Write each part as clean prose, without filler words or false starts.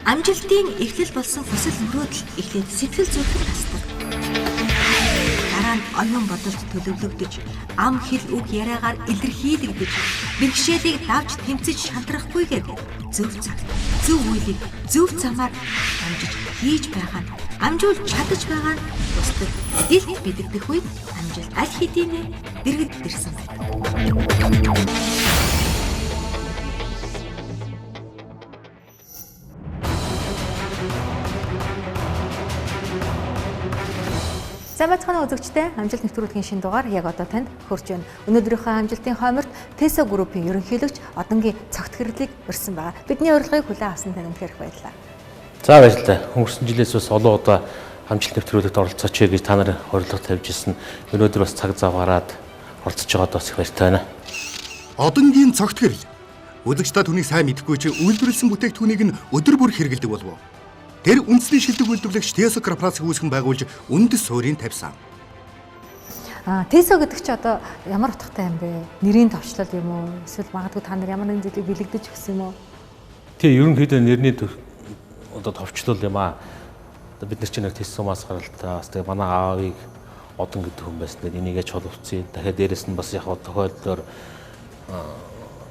Амжилтын эхлэл болсон хүсэл мөрөөдөл эхлээд сэтгэл зүрхэн тасдаг. Дараа нь оюун бодолд төлөвлөгдөж, ам хэл үг яриагаар илэрхийлэгдэж, бэрхшээлийг давж тэмцэж шантрахгүйгээр зөв цагт, зөв үйлийг зөв замаар амжиж хийж байгаа нь, амжуулж чадаж байгаа нь бусдад дэлт бэлэгдэх үед амжилт аль хэдийнэ дэргэд ирсэн байдаг. Сайн байцгаана уу үзэгчдээ. Амжилт нэвтрүүлгийн шинэ дугаар яг одоо танд хүрч байна. Өнөөдрийнхөө амжилтын хойморт Teso Group-ийн ерөнхийлөгч Одонгийн цогт гэрлийг өрсөн байгаа. Бидний урилгыг хүлээн авсан тань үнэхээр их баярлалаа. За баярлалаа. Өнгөрсөн жилээс бас олон удаа амжилт нэвтрүүлэгт оролцооч гэж та нарын урилга тавьж ирсэн. Өнөөдөр бас цаг зав гараад оролцож байгаад бас их баяртай байна. Одонгийн цогт гэрэл. Үзэгч та түүнийг сайн мэдэхгүй ч үйлдвэрлэсэн бүтээгдэхүүнийг нь өдөр бүр хэрэглэдэг болов. Тэр үндэсний шилдэг үйлдвэрлэгч Teso корпорацийг үүсгэн байгуулж үндэс суурийг тавьсан. Teso гэдэг чи одоо ямар утгатай юм бэ? Нэрийн товчлол юм уу? Эсвэл магадгүй та нар ямар нэгэн зүйлийг бэлэгдэж өгсөн юм уу? Тий, ерөнхийдөө нэрний одоо товчлол юм аа. Одоо бид нар чинь нэг Teso мас гаралтай бас тэгээ манай аавыг Одон гэдэг хүн байсан. Тэгээд энийгээ чулууцсан. Дахиад дээрэс нь бас яг тохиолдлоор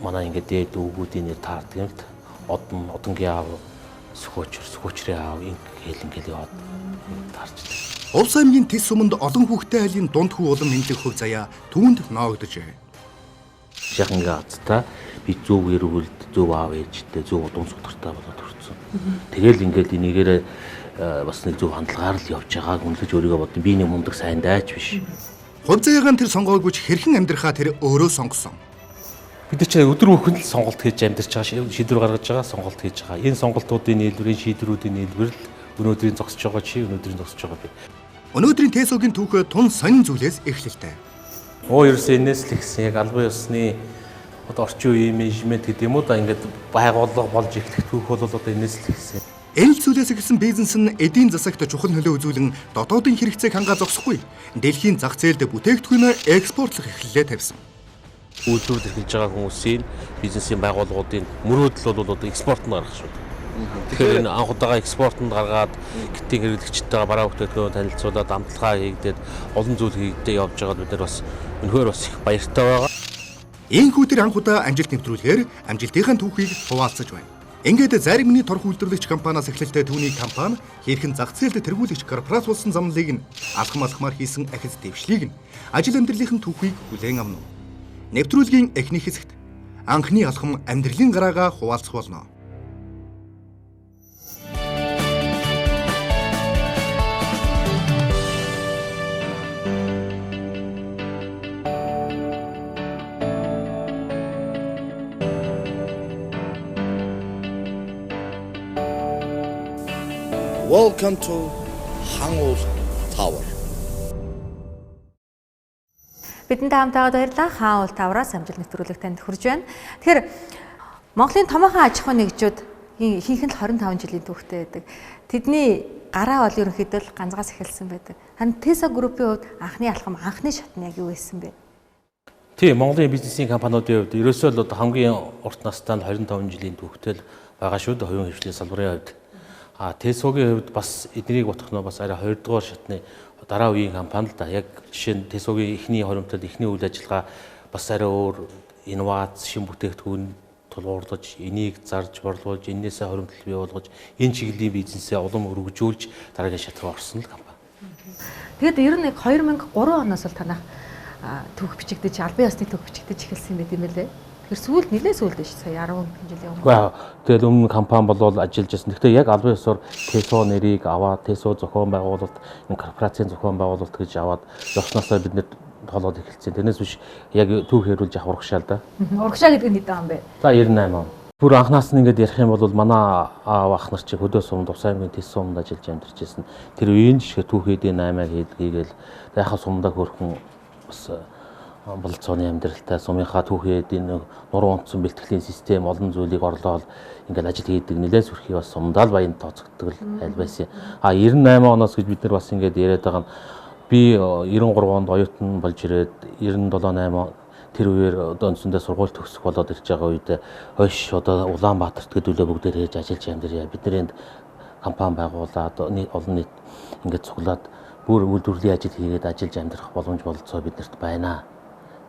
манай ингээд дээд өвгүүдийн нэр таардаг юм л да. Одон, Одонгийн аав, Сөхөөчөр, Сөхөөчрийн аав ингээл ингээл яваад таарчдаг. Увс аймгийн Тэс суманд олон хүүхдтэй айлын дунд хүү улам мэдлэг хөв заяа түүнд ноогдожээ. Яг ингээ азтай би зөв эрүүлд, зөв аав ээжтэй, зөв удам судартай болоод төрсөн. Тэгэл ингээл энийгээрээ бас нэг зөв хандлагаар л явж байгааг үнэлж өөрийгөө бодно. Би нэг мундаг сайн дайч биш. Хувь заяагаан тэр сонгоогүйч хэрхэн амьдрахаа тэр өөрөө сонгосон. Бид нар чинь өдөр бүхэн л сонголт хийж амьдарч байгаа, шийдвэр гаргаж байгаа, сонголт хийж байгаа. Энэ сонголтуудын нийлбэр, энэ шийдвэрүүдийн нийлбэр л өнөөдрийн зогсож байгаа чи, өнөөдрийн зогсож байгаа би. Өнөөдрийн Тесогийн түүх тун сонин зүйлээс эхлэлтэй. Ерөөсөө энэс л ихсэн яг албан ёсны одоо орчин үеийн менежмент гэдэг юм уу да ингээд байгууллага болж эхлэх түүх бол одоо энэс л ихсэн. Энэ л зүйлээс эхэлсэн бизнес нь эдийн засагт чухал нөлөө үзүүлэн дотоодын хэрэгцээг хангаа зогсохгүй. Дэлхийн зах зээлд бүтээгдэхүүнээ экспортлох эхлэлээ тавьсан. Үйлдвэрлэл эрхэлж байгаа хүмүүсийн бизнесийн байгууллагуудын мөрөөдөл бол одоо экспортод гаргах шүү. Тэгэхээр энэ анх удаага экспортод гаргаад гитийн хэрэглэгчтэйгээ бараа бүтээгдэхүүн танилцуулаад амталгаа хийгдээд олон зүйл хийгдээ явж байгаад бид нар бас үнэхээр бас их баяртай байгаа. Ийхүү тэр анх удаа амжилт нэвтрүүлгээр амжилтынхаа түүхийг хуваалцаж байна. Ингээд зарим миний торх үйлдвэрлэгч компаниас эхлэлтэй түүний компани хэрхэн зах зээлд тэргүүлэгч корпорац болсон замналыг нь алхам алхмаар хийсэн ахиц дэвшлийг нь ажил амьдралынхын түүхийг хүлээн авна. Нэвтрүүлгийн эхний хэсэгт анхны алхам амьдралын гараагаа хуваалцах болно. Welcome to Hangul Tower. Бидэнтэй хамт байгаад баярлалаа. Хаан уул тавраас амжилт нэвтрүүлэг танд хүрж байна. Тэгэхээр Монголын томоохон аж ахуйн нэгжүүд ихэнх нь л 25 жилийн түүхтэй байдаг. Тэдний гараа бол ерөнхийдөө л ганцгаас эхэлсэн байдаг. Харин Teso Group-ийн хувьд анхны алхам, анхны шат нь яг юу байсан бэ? Тий, Монголын бизнесийн компаниудын хувьд ерөөсөө л одоо хамгийн урт настай нь 25 жилийн түүхтэй л байгаа шүү дээ хувийн хвшлийн салбарын хувьд. Teso-гийн хувьд бас эднийг бодох нь бас арай 2 дугаар шатны дараа үеийн компани л да. Яг жишээ нь Teso-гийн эхний хоримтлал, эхний үйл ажиллагаа бас арай өөр инновац, шин бүтээгдэхүүн тулгуурлаж, энийг зарж борлуулж, энээсээ хоримтлал бий болгож, энэ чиглэлийн бизнесээ улам өргөжүүлж дараагийн шат руу орсон л компани. Тэгэд ер нь 2003 оноос л танах түүх бичигдэж, албан ёсны түүх бичигдэж эхэлсэн байт юм байлээ. Тэгэхээр сүүлд нэлээд сүүлд шүү сая 10 жилийн өмнө. Үгүй тэгэл өмнө компани болвол ажиллаж байсан. Гэхдээ яг албан ёсоор Teso нэрийг аваад, Teso зохион байгуулалт, энэ корпорацийн зохион байгуулалт гэж аваад явснаасаа бид нэр толгойд эхэлсэн. Тэрнээс биш яг түүх хэрүүлж авах урагшаа л да. Урагшаа гэдэг нь хэдэн он бэ? За 98 он. Бүр анхнаас нь ингээд ярих юм бол манай аав ах нар чи хөдөө сумд Увс аймгийн Тэс сумд ажиллаж амьдарч байсан. Тэр үеийн жишээ түүх эдийн 8-аа хийгээл яхаа сумдаа хөрхөн бас бололцооны амьдралтай сумынхаа түүх эдийн нуруу унтсан бэлтгэлийн систем олон зүйлийг орлоол ингээд ажил хийдэг нэлээд сүрхий бас сумдаал баян тооцогддог л айл байсан. 98 оноос гэж бид нар бас ингээд яриад байгаа нь би 93 онд оюутан болж ирээд 97 8 Тэр үеэр одоо үндсэндээ сургууль төгсөх болоод ирж байгаа үед хойш одоо Улаанбаатарт гэдүүлээ бүгдээр хийж ажиллаж амьдрья. Бид нар энд компани байгуулад олон нийт ингээд цуглаад бүр үйлдвэрлэлийн ажил хийгээд ажиллаж амьдрах боломж бололцоо биднэрт байна.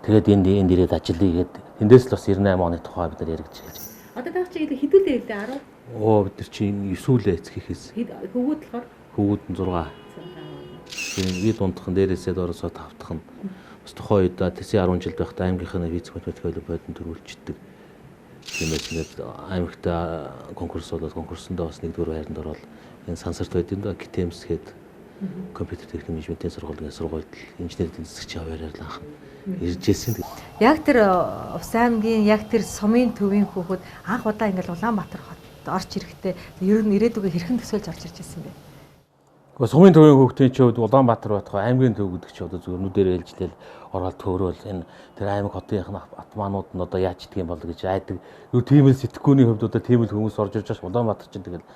Тэгээд энд ирээд ажиллая гээд тэндээс л бас 98 оны тухай бид нар яригдж хэлж. Одоо таах чи хэдүүлээ хэлээ 10? Оо бид нар чинь 9-үлээ эцгийнхээс. Хөвгүүд болохоор? Хөвгүүд нь 6. Би дундхан дээрээсээ доороосоо тавтах нь. Бас тухайн үед тэсийн 10 жил байхдаа аймгийнх нь физик математик олимпиаданд төрүүлждэг. Тиймээс ингээд аймагт конкурс болоод конкурсондоо бас нэгдүгээр байранд ороод энэ сансарт байд юм да ГТМС гээд компьютер техник менежментийн сургуулийн сургуульд инженер эдийн засгийн хуваараар л анх ирж ирсэн. Яг тэр Ус аймгийн яг тэр сумын төвийн хүүхэд анх удаа ингээд Улаанбаатар хот орж ирэхдээ ер нь ирээдүгөө хэрхэн төсөөлж орж ирж байсан бэ? Гэхдээ сумын төвийн хүүхдийн чи хувьд Улаанбаатар байтугай аймгийн төв гэдэг чи одоо зүгээр нүдээр ээлжлээл ороод төөрөөл энэ тэр аймаг хотынх нь атманууд нь одоо яаж идэх юм бол гэж айдаг. Юу тийм л сэтгүүний хувьд одоо тийм л хүмүүс орж ирж байгаа ш. Улаанбаатар чинь тэгэл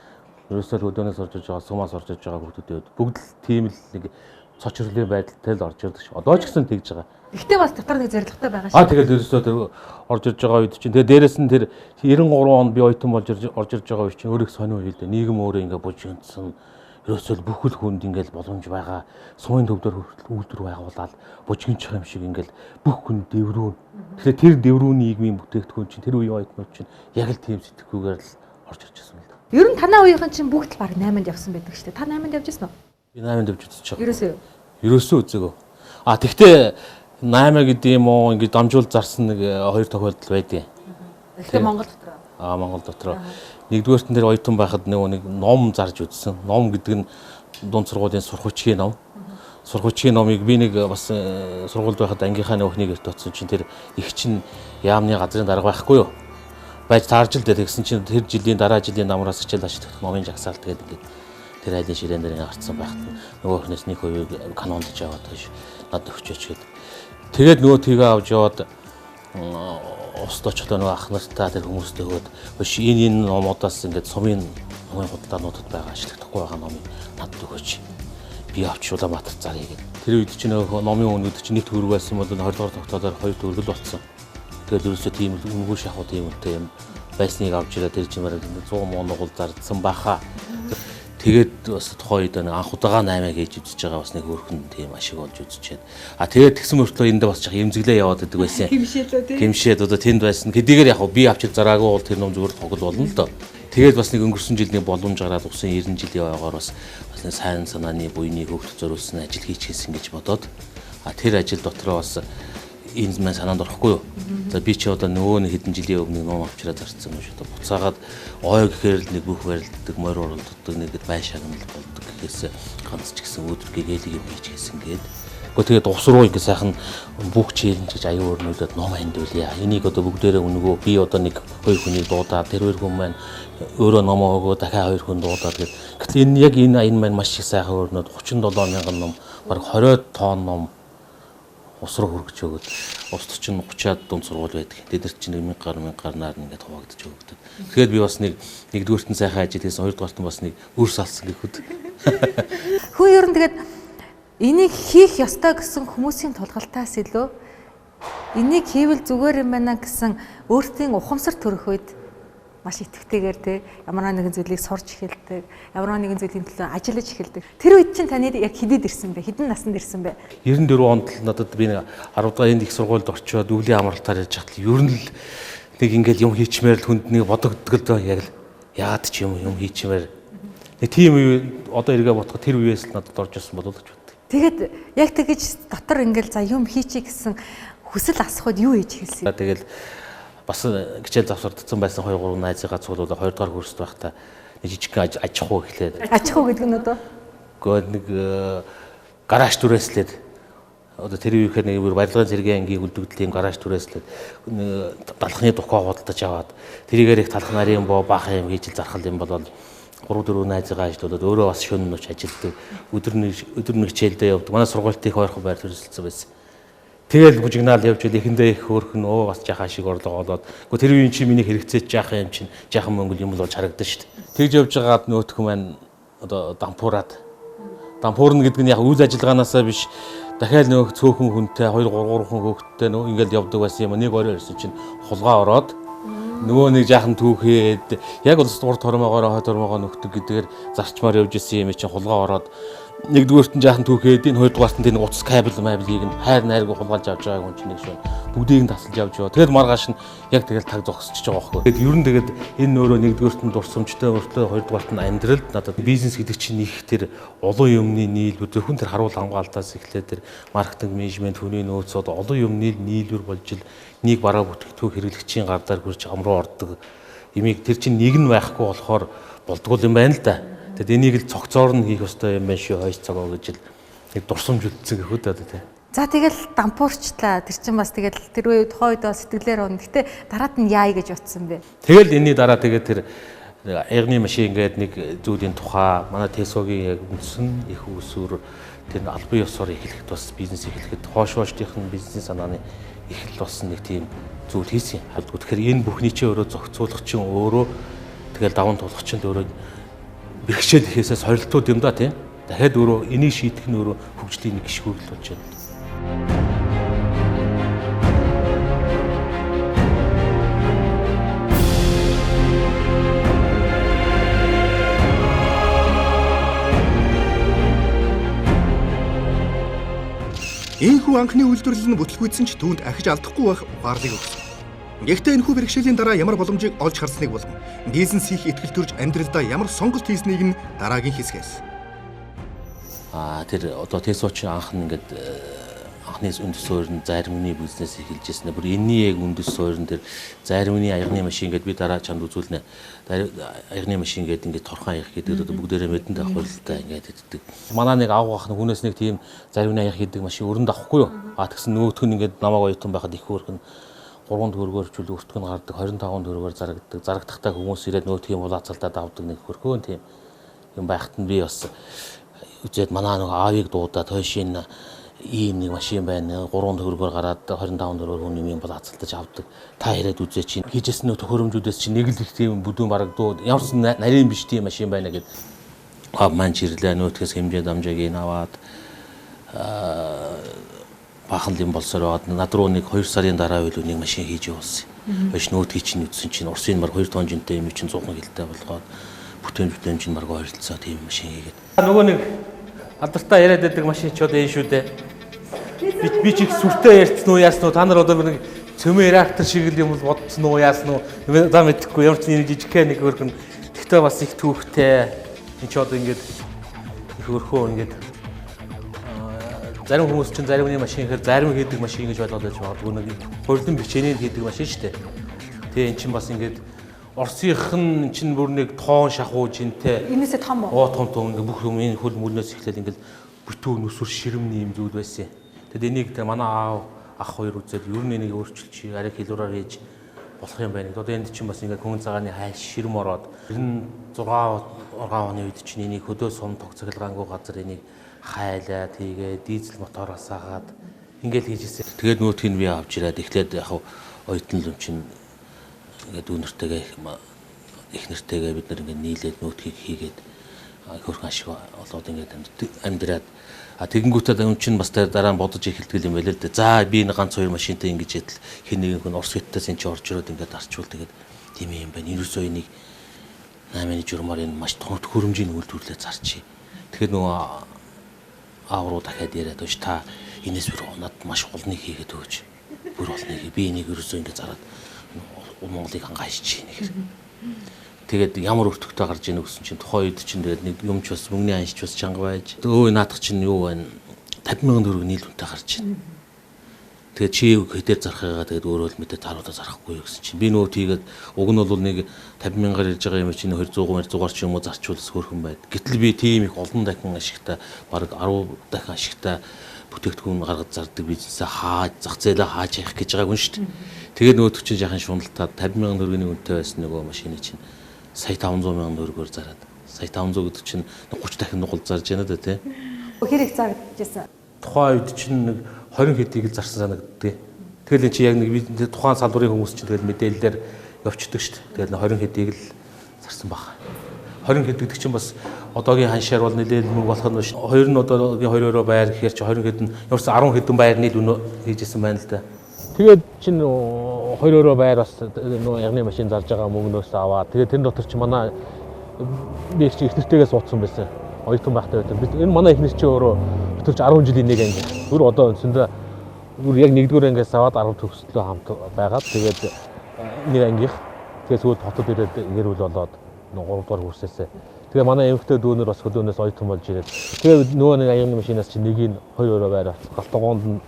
ерөөсөө хөдөөнөөс орж ирж байгаа, сумаас орж ирж байгаа хүүхдүүдийн хувьд бүгд л тийм л нэг цочрлын байдалтай л орж ирдэг ш. Одоо ч гэсэн тэгж байгаа. Гэхдээ бас дотор нэг зорилготой байгаа шээ. Тэгэл ерөөсөө тэр орж ирж байгаа үед чинь тэгээ дээрэс нь тэр 93 онд би оюутан болж орж ирж байгаа үед чинь өөр их сонио хэлдэ. Нийгэм өөрөө ингээ бужигдсан. Ерөөсөө бүхэл хүнд ингээл боломж байгаа. Сумын төвдөр хүртэл үйлдвэр байгуулаад бужигнчих юм шиг ингээл бүх хүн дэврүүн. Тэгэхээр тэр дэврүүн нийгмийн бүтээгдэхүүн чинь тэр үеийн оюутнууд чинь яг л тийм сэтгүүгээр л орж ирж байсан юм л да. Ер нь танаа үеийнхэн чинь бүгд л баг 8-нд явсан байдаг шүү дээ. Та 8-нд явж ирсэн үү? Би 8-нд явж үзэж байгаа. Ерөөсөө юу? Ерөөсөө үзээгөө. Тэгтээ 8 гэдэг юм уу ингээд дамжуул зарсан нэг хоёр тохиолдол байдیں۔ Гэхдээ Монгол дотор. Монгол дотор. Нэгдүгээрт нь тэр оюутан байхад нэг ном зарж үзсэн. Ном гэдэг нь дунд сургуулийн сурхүчгийн ном. Сурхүчгийн номыг би нэг бас сургуульд байхад ангийнхаа нөхнийг эрт очсон чинь тэр их чинь яамны газрын дарга байхгүй юу? Байж таарж л дээ. Тэгсэн чинь тэр жилийн дараа жилийн намраас хичээл ашиглах номын жагсаалт гэдэг ингээд тэр айлын ширээн дээр ингээд гарцсан байхад нөгөө хнээс нэг хувийг канондж яваад тийш надад өгчөөч гээд. Тэгээд нөгөө тийг авч яваад уст очихлоо нөгөө ах нартаа тэр хүмүүст өгөөд хөш энэ номуудаас ингээд сумын номын худалдаануудад байгаа ашиглахгүй байгаа номыг надад өгөөч. Би авч Улаанбаатар заръя гэд. Тэр үед чинь нөгөө номын үнүүд чинь 1 төгрөг байсан бол 20 дугаар тогтоолоор 2 төгрөг л болсон. Тэгээд ерөөсөө тийм үнэгүй шахуу тийм үнэтэй юм байсныг авч ирээ тэр чинь бараг 100 муунугуул зардсан баха. Тэгээд бас тухайн үед нэг анх удаага 8-ыг хийж үзэж байгаа бас нэг хөөрхөн тийм ашиг олж үзчихэд. Тэгээд тэгсэн мөртлөө энд бас жах эмзэглээ яваад идэг байсан. Гимшээлөө тийм. Гимшээд одоо тэнд байсан. Хэдийгээр яг би авчир зараагүй бол тэр ном зүгээр тоглол болно л доо. Тэгээд бас нэг өнгөрсөн жил нэг боломж гараад усын 90 жилийн ойгоор бас нэг сайн санааны буйны хөөгт зориулсан ажил хийчихсэн гэж бодоод тэр ажил дотроо бас энэ маань санаанд орохгүй юу. За би чи одоо нөгөө нэг хэдэн жилийн өмнө ном авчираа зарцсан юм шиг одоо буцаагаад ой гэхээр л нэг бүх барилддаг, морь уралддаг, нэг бай шагнал болдог гэхээс ганц ч гэсэн өдөр гэгээлэг юм хийчихсэн гээд. Гэхдээ тэгээд ус руу ингэ сайхан бүх челленж гэж аюу өрнүүлээд ном хандуулъя. Энийг одоо бүгдээрээ үнэгүй би одоо нэг хоёр хүнийг дуудаад тэр хоёр хүн маань өөрөө номоо өгөө дахиад хоёр хүн дуудаад гээд. Гэтэл энэ яг энэ маань маш их сайхан өрнөд 37,000 ном бараг 20 тонн ном ус руу хүргэж өгөөд ус чинь 30-аад дунд сургууль байдаг. Тэд нар чинь 1000 гаруй 1000 гарнаар ингээд хуваагдаж өгдөг. Тэгэхээр би бас нэг нэгдүгээрт нь сайхан ажил хийсэн, хоёрдугаарт нь бас нэг үрс алсан гэхэд. Хүү ер нь тэгээд энийг хийх ёстой гэсэн хүмүүсийн тулгалтаас илүү энийг хийвэл зүгээр юм байна гэсэн өөртөө ухамсар төрөх үед маш идэвхтэйгээр те ямар нэгэн зүйлийг сурч эхэлдэг, ямар нэгэн зүйлийн төлөө ажиллаж эхэлдэг. Тэр үед чинь таны яг хэдэд ирсэн бэ? Хэдэн наснд ирсэн бэ? 94 онд л надад би 10 дахь энд их сургуульд очиод өвлийн амралтаар яж хатал ер нь л нэг ингээл юм хийчмээр л хүнд нэг бодогддог л доо яг л яад ч юм хийчмээр. Нэг тийм үе одоо эргээ бодоход тэр үеэс л надад орж ирсэн болов уу гэж боддог. Тэгээд яг тэгэж дотор ингээл за юм хийчихье гэсэн хүсэл асахад юу хийж эхэлсэн? Тэгэл бас хичээл завсардсан байсан 2 3 найзыгаа цуглуулаад 2 дугаар курст байхдаа нэг жижигхэн аж ахуй эхлээд. Аж ахуй гэдэг нь одоо? Гэхдээ нэг гараж түрээслээд одоо тэр үехээр нэг бүр барилгын зэргийн ангийн үлдэгдлийн гараж түрээслээд далхны дукаа худалдаж аваад тэрийгээр их талх нарын боо баахан юм хийж зархал юм болол 3 4 найзыгаа ажиллуулад өөрөө бас шөнө нөч ажилдаг. Өдөр нэг хичээлдээ явдаг. Манай сургуульд их ойрхон байр төрөлцсөн байсан. Тэгэл бужигнаал явж ийл эхэндээ их хөөрхөн өө бас жахаа шиг орлого олоод. Гэхдээ тэр үеийн чи миний хэрэгцээ жаахан юм чинь жаахан мөнгө юм л болж харагдана шүү дээ. Тэгж явж байгаад нөтхөн маань одоо дампуураад. Дампуурна гэдэг нь яг үйл ажиллагаанасаа биш Дахиад нөгөө цөөхөн хүнтэй 2 3 хүн хөөхтэй нөгөө ингээл явдаг байсан юм. Нэг орой ирсэн чинь хулгай ороод нөгөө нэг жаахан түүхээд яг улс урд тормоогоор хой тормоогоо нөхдөг гэдгээр зарчмаар явж исэн юм чинь хулгай ороод нэгдүгээрт нь жаахан түүхээд энэ хоёрдугаарт нь тэр утас кабель маблийг нь хайр найргүй хулгайлж авч байгааг хүн чинь нэг шин бүгдийг нь тасалж явж яваа. Тэгэл маргааш нь яг тэгэл таг зогсчихж байгаа байхгүй. Тэгэд ер нь тэгээд энэ өөрөө нэгдүгээрт нь дурсамжтай мөртлөө хоёрдугаарт нь амьдралд надад бизнес гэдэг чинь их тэр олон юмны нийлбэр зөвхөн тэр харуул хамгаалтаас эхлээд тэр маркетинг менежмент хүний нөөц одоо олон юмны нийлбэр болж ил нэг бараа бүтээгдэхүүн хэрэглэгчийн гардаар хүрч ам руу ордог. Имийг тэр чинь нэг нь байхгүй болохоор болдгоо юм байна л да. Тэгэд энийг л цогцоор нь хийх ёстой юм байна шүү хойш цагоо гэж л нэг дурсамж үлдсэн гэхүү дээ тий. За тэгэл дампуурчлаа. Тэр чинь бас тэгэл тэр үе тухайн үед бас сэтгэлээр унаа. Гэтэ дараад нь яая гэж утсан бэ? Тэгэл энэний дараа тэгээд тэр аягны машин ингээд нэг зүйлийн тухай манай Тесогийн яг үндсэн их үүсвэр тэр албан ёсоор эхлэхэд бас бизнес эхлэхэд хоош хооштийнх нь бизнесийн санааны эхлэл болсон нэг тийм зүйл хийсэн. Тэгэхээр энэ бүхний чинь өөрөө зохицуулах чинь өөрөө тэгэл даван тулах чинь өөрөө бэрхшээл ихээсээ сорилтууд юм да тийм. Дахиад өөрөө энийг шийдэх нь өөрөө хөгжлийн нэг гишгүүр л болж байна. Ийхүү анхны үйлдвэрлэл нь бүтлгүйдсэн ч түүнд ахиж алдахгүй байх ухаарлыг өгсөн. Гэхдээ энэхүү бэрхшээлийн дараа ямар боломжийг олж харсныг болон бизнес хийх итгэл төрж амьдралдаа ямар сонголт хийснийг нь дараагийн хэсгээс. Тэр одоо Тесо чинь анх нь ингээд анхны үндэс суурь нь заримны бизнес эхэлж ирсэн. Бүр энэний яг үндэс суурь нь тэр заримны аягны машин гээд би дараа чамд үзүүлнэ. Аягны машин гээд ингээд торхон аяг гэдэг одоо бүгдээрээ мэдэн давхарлалтай ингээд хэддэг. Манай нэг авах ах хүнээс нэг тийм заримны аяг хийдэг машин өрөнд авахгүй юу? А тэгсэн нөгөөх нь ингээд намайг оюутан байхад их хөөрхөн 3 төгрөгөөр чүл өртгөн гардаг, 25 төгрөгөөр зарагддаг. Зарагдахтаа хүмүүс ирээд нөгөө тийм улаацалтад авдаг нэг хөрхөөн тийм юм байхад нь би бас үзээд манай нөгөө аавыг дуудаад хойшин ийм нэг машин байна. 3 төгрөгөөр гараад 25 төгрөгөөр хүн юм булаацалтаж авдаг. Та ирээд үзээ чинь хийжсэн нөгөө төхөөрөмжүүдээс чинь нэг л их тийм бүдүүн барагдуу ямар ч нарийн биш тийм машин байна гэд аав маань чирлээ. Нөөтгөөс хэмжээ дамжааг ин аваад баахан юм болсоор байгаад над руу нэг 2 сарын дараа байлуу нэг машин хийж явуулсан. Хойш нөөтгийг чинь үзсэн чинь Оросын баг 2 тонн жинтэй юм чинь 100 хилтэй болгоод бүтээмж чинь баг ойролцоо тийм машин хийгээд. Нөгөө нэг алдартай яриад байдаг машин ч одоо энэ шүү дээ. Би ч их сүртэй ярьсан уу яасан уу та нар одоо нэг цөмөө реактор шиг л юм бодсон уу яасан уу за мэдэхгүй ямар ч нэг жижигхэн нэг хөрхөн тэгтээ бас их түүхтэй энэ ч одоо ингээд их хөрхөө ингээд зарим хүмүүс чинь заримны машин гэхээр зарим хийдэг машин гэж ойлгоод байж магадгүй нэг хурлын бичээний хийдэг машин шүү дээ. Тэгээ эн чинь бас ингээд Оросынх нь чинь бүр нэг тоон шахуу жинтэй. Энээсээ том уу? Оо том том ингээд бүх юм энэ хөл мөлнөөс эхлээл ингээд бүтүү нүсүр ширэмний юм зүйл байсан. Тэгэд энийг тэ манай аав ах хоёр үзээд ер нь энийг өөрчилчих, арай хилүүрээр хийж болох юм байна. Одоо энд чинь бас ингээд хүн цагааны хайл ширм ороод 96 оны үед чинь энийг хөдөө сум тог цахилгаангүй газар энийг хайлаа тийгээ дизель мотороос агаад ингээл хийжсэн. Тэгээд нүүтгийг би авч ирээд эхлээд яг оюутан л юм чинь ингээд дүүнэртэйгээ их нэртэйгээ бид нар ингээд нийлээд нүүтгийг хийгээд хөрхөн ашиг олоод ингээд амьдраад тэгэнгүүтээ юм чинь бас дараа нь бодож эхэлдэг юм байл л дээ. За би энэ ганц хоёр машинтай ингэж ядал хэн нэгэн хүн Орос хятадаас энэ чи орж ирээд ингээд арчвал тэгээд тийм юм байна. Ерөөсөө энийг 8-ны журмаар энэ маш том төхөөрөмжийн үйлдвэрлэлээ зарчий. Тэгэхээр нөгөө аав руу дахиад яриад өш та энэс бүр над маш олныг хийгээд өгөөч. Бүр олныг би энийг ерөөсөө ингээд зараад Монголыг хангаашчих нэхэр. Тэгээд ямар өртөгтэй гарч ийнэ гэсэн чинь тухайн үед чинь тэгээд нэг юм ч бас мөнгөний аншч бас чанга байж. Өө наадах чинь юу байна? 50,000 төгрөг нийл үнэтэй гарч ийн. Тэгээд чи хэдээр зарахыгаа тэгээд өөрөө л мэдээ тааруудаа зарахгүй юу гэсэн чинь би нөгөө тийгээд уг нь бол нэг 50,000-аар ирж байгаа юм чинь 200 200-аар ч юм уу зарчвал хөөрхөн байд. Гэтэл би тийм их олон дахин ашигтай бараг 10 дахин ашигтай бүтээгдэхүүн гаргаж зардаг бизнесээ хааж зах зээлээ хааж явах гэж байгааг хүн шүү дээ. Тэгээд нөгөө чинь жаахан шуналтаад 50,000 төгрөгийн үнэтэй байсан нөгөө машины чинь сая 500,000 төгрөгөөр зараад. Сая 500 гэдэг чинь 30 дахин нугал зарж байна да тий. Хэр их зарагдчихсан? Тухайн үед чинь нэг 20 хэдийг л зарсан санагддаг. Тэгэл эн чинь яг нэг тухайн салбарын хүмүүс чинь тэгэл мэдээлэлээр явчихдаг шүү дээ. Тэгэл 20 хэдийг л зарсан баг. 20 хэд гэдэг чинь бас одоогийн ханшаар бол нэлээд мөнгө болох нь биш. Хоёр нь одоогийн 2 өрөө байр гэхээр чи 20 хэдэн ерөөс 10 хэдэн байрны л үнэ хийжсэн байна л да. Тэгээд чинь 2 өрөө байр бас нөгөө ягны машин зарж байгаа мөнгнөөс аваад тэгээд тэр дотор чи манай би их нэртэйгээ суудсан байсан. Оюутан байхдаа байдаг. Би энэ манай их нэр чи өөрөө өтөрч 10 жилийн нэг анги. Бүр одоо үндсэндээ бүр яг нэгдүгээр ангиас аваад 10 төгслөө хамт байгаад тэгээд нэг ангийнх тэгээд сүүлд хотод ирээд гэр бүл болоод 3 дугаар курсээсээ. Тэгээ манай эмэгтэй дүүнер бас хөлөөнөөс оюутан болж ирээд тэгээд нөгөө нэг аяны машинаас чи нэгийг 2 өрөө байр авсан. Галт тогоонд нь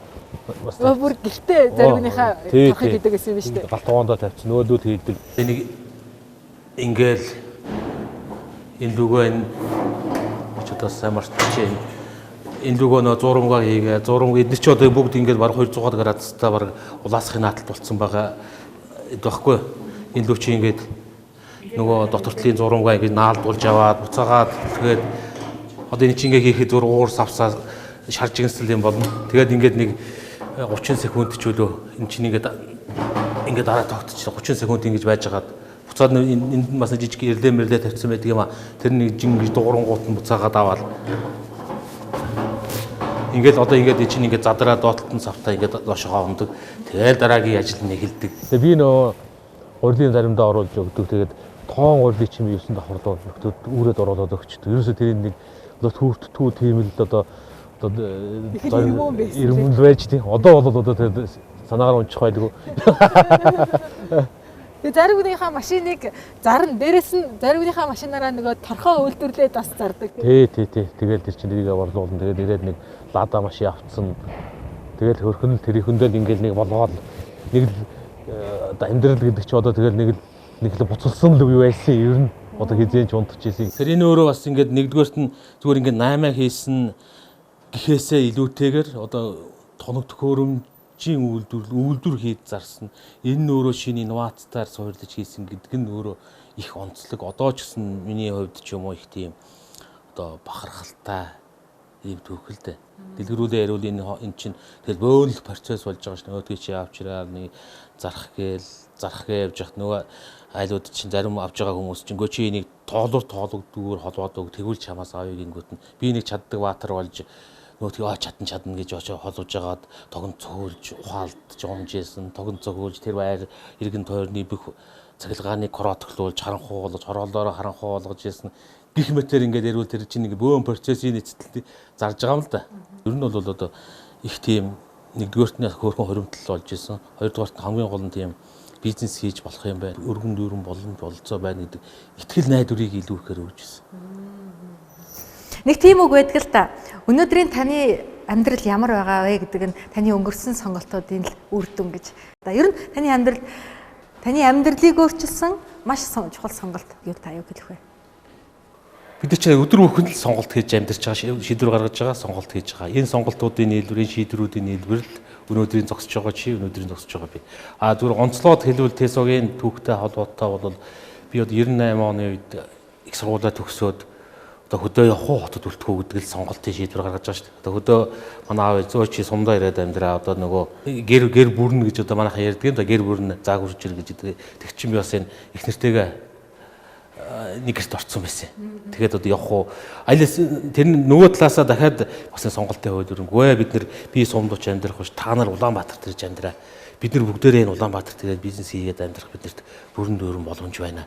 бас бүр гэртээ заригныхаа торхыг хийдэг гэсэн юм шүү дээ. Галт тогоондоо тавьчихсан. Нөгөөдөл хийдэг. Нэг ингээл энэ лүгөө энэ одоо сайн мартчихээн. Энэ лүгөө нөө зурмгаа хийгээ. Зурмг эдгээр чи одоо бүгд ингээд бараг 200 градустай бараг улаасахын нааталт болцсон байгаа байхгүй. Энэ лүг чи ингээд нөгөө дотортлын зурмгаа ингээд наалдуулж аваад буцаагаад тэгээд одоо энэ чи ингээд хийхэд зур уур савсаа шар жигнэсэл юм болно. Тэгээд ингээд нэг 30 секунд ч үлээ энэ чинь ингээд ингээд дараа тогтчих 30 секунд ингэж байж байгаад буцаад энд бас нэг жижиг ирлээ мэрлээ тавьсан байдаг юм а. Тэр нэг жин гэж дуурангуут нь буцаагаад аваад ингээл одоо ингээд чинь ингээд задраа доотлолтон савтаа ингээд доошогоо ундаг. Тэгэл дараагийн ажил нь эхэлдэг. Тэгээ би нөгөө гурилын заримдаа оруулж өгдөг. Тэгээд тоон гурилыг чинь 9 давхарлуу нөхдүүд үүрээд оруулаад өгчдөг. Ерөөсөө тэр нэг одоо түүртдгүү тийм л одоо ирмэн байж тийм. Одоо бол одоо тэр санаагаар унчих байлгүй. Тэгээ заригныхаа машиныг зарна. Дээрэс нь заригныхаа машинаараа нөгөө торхоо үйлдвэрлээд бас зардаг. Тий. Тэгэл тэр чинь тэрийг орлуулна. Тэгээд ирээд нэг Лада машин авцсан. Тэгэл хөрхөн л тэрийнхэндээ л ингээл нэг болгоод нэг л одоо амьдрал гэдэг чи одоо тэгэл нэг л буцалсан л үе байсан. Ер нь одоо хизээч унтчихсэн. Тэр энэ өөрөө бас ингээд нэгдүгээрт нь зүгээр ингээд 8 хийсэн гэхээсээ илүүтэйгээр одоо тоног төхөөрөмж жин үйлдвэр хийж зарсан. Энэ нь өөрөө шинэ инновацтаар суйрлаж хийсэн гэдэг нь өөрөө их онцлог. Одоо ч гэсэн миний хувьд ч юм уу их тийм одоо бахархалтай ийм түүхэлтэй. Дэлгэрүүлээ яриул энэ чинь тэгэл бөөнлөх процесс болж байгаа ш. Нөгөөдгийг чи авчираа нэг зарах гээ явж яхад нөгөө айлууд чинь зарим авч байгаа хүмүүс чинь гөө чи энийг тоолуур тоологдгүүр холбоод өг тэгвэл чамаас авъя гингүүт нь би нэг чаддаг баатар болж нөгөөдгийг чадна гэж очиж холбож агаад тогон цөөлж ухаалдж унжсэн, тогон цөөлж тэр байр иргэн тойрны бүх цахилгааны кротглуулж харанхуу болгож хороолоороо харанхуу болгож яасан гих мэтэр ингээд ярил тэр чинь нэг бөөн процессын эцэстэлт зарж байгаа юм л да. Ер нь бол одоо их тийм нэгдүгээрт нь хөөрхөн хоримтлал болж исэн. Хоёрдугаарт нь хамгийн гол нь тийм бизнес хийж болох юм байна. Өргөн дүүрэн боломж бололцоо байна гэдэг итгэл найдварыг илүү ихээр өгч ирсэн. Нэг тийм үг байдаг л та. Өнөөдрийн таны амьдрал ямар байгаа вэ гэдэг нь таны өнгөрсөн сонголтуудын л үр дүн гэж. За ер нь таны амьдрал таны амьдралыг өөрчилсөн маш чухал сонголт гэвэл та юу хэлэх вэ? Бид чинь өдөр бүхэн л сонголт хийж амьдарч байгаа, шийдвэр гаргаж байгаа, сонголт хийж байгаа. Энэ сонголтуудын нийлбэр, энэ шийдвэрүүдийн нийлбэр л өнөөдрийн зогсож байгаа чи, өнөөдрийн зогсож байгаа би. А зүгээр онцлоод хэлбэл ТЭСО-гийн түүхтэй холбоотой бол би одоо 98 оны үед их сургуулиа төгсөөд одоо хөдөө явах уу хотод үлдэх үү гэдэг л сонголтын шийдвэр гаргаж байгаа шүү дээ. Одоо хөдөө манай аав зөө чи сумдаа ирээд амьдраа одоо нөгөө гэр бүрнэ гэж одоо манайхан ярьдаг юм да, гэр бүрнэ зааг үрж ир гэж гэдэг. Тэг чинь би бас энэ их нэртэйгээ нэг гэрт орцсон байсан. Тэгээд одоо явах уу аль тэр нөгөө талаасаа дахиад бас сонголтын хууль өрөнгөө бид нэр би сумд очиж амьдрах биш та нар Улаанбаатарт ирж амьдраа. Бид нар бүгдээрээ энэ Улаанбаатарт тэгээд бизнес хийгээд амьдрах биднэрт бүрэн дүүрэн боломж байна.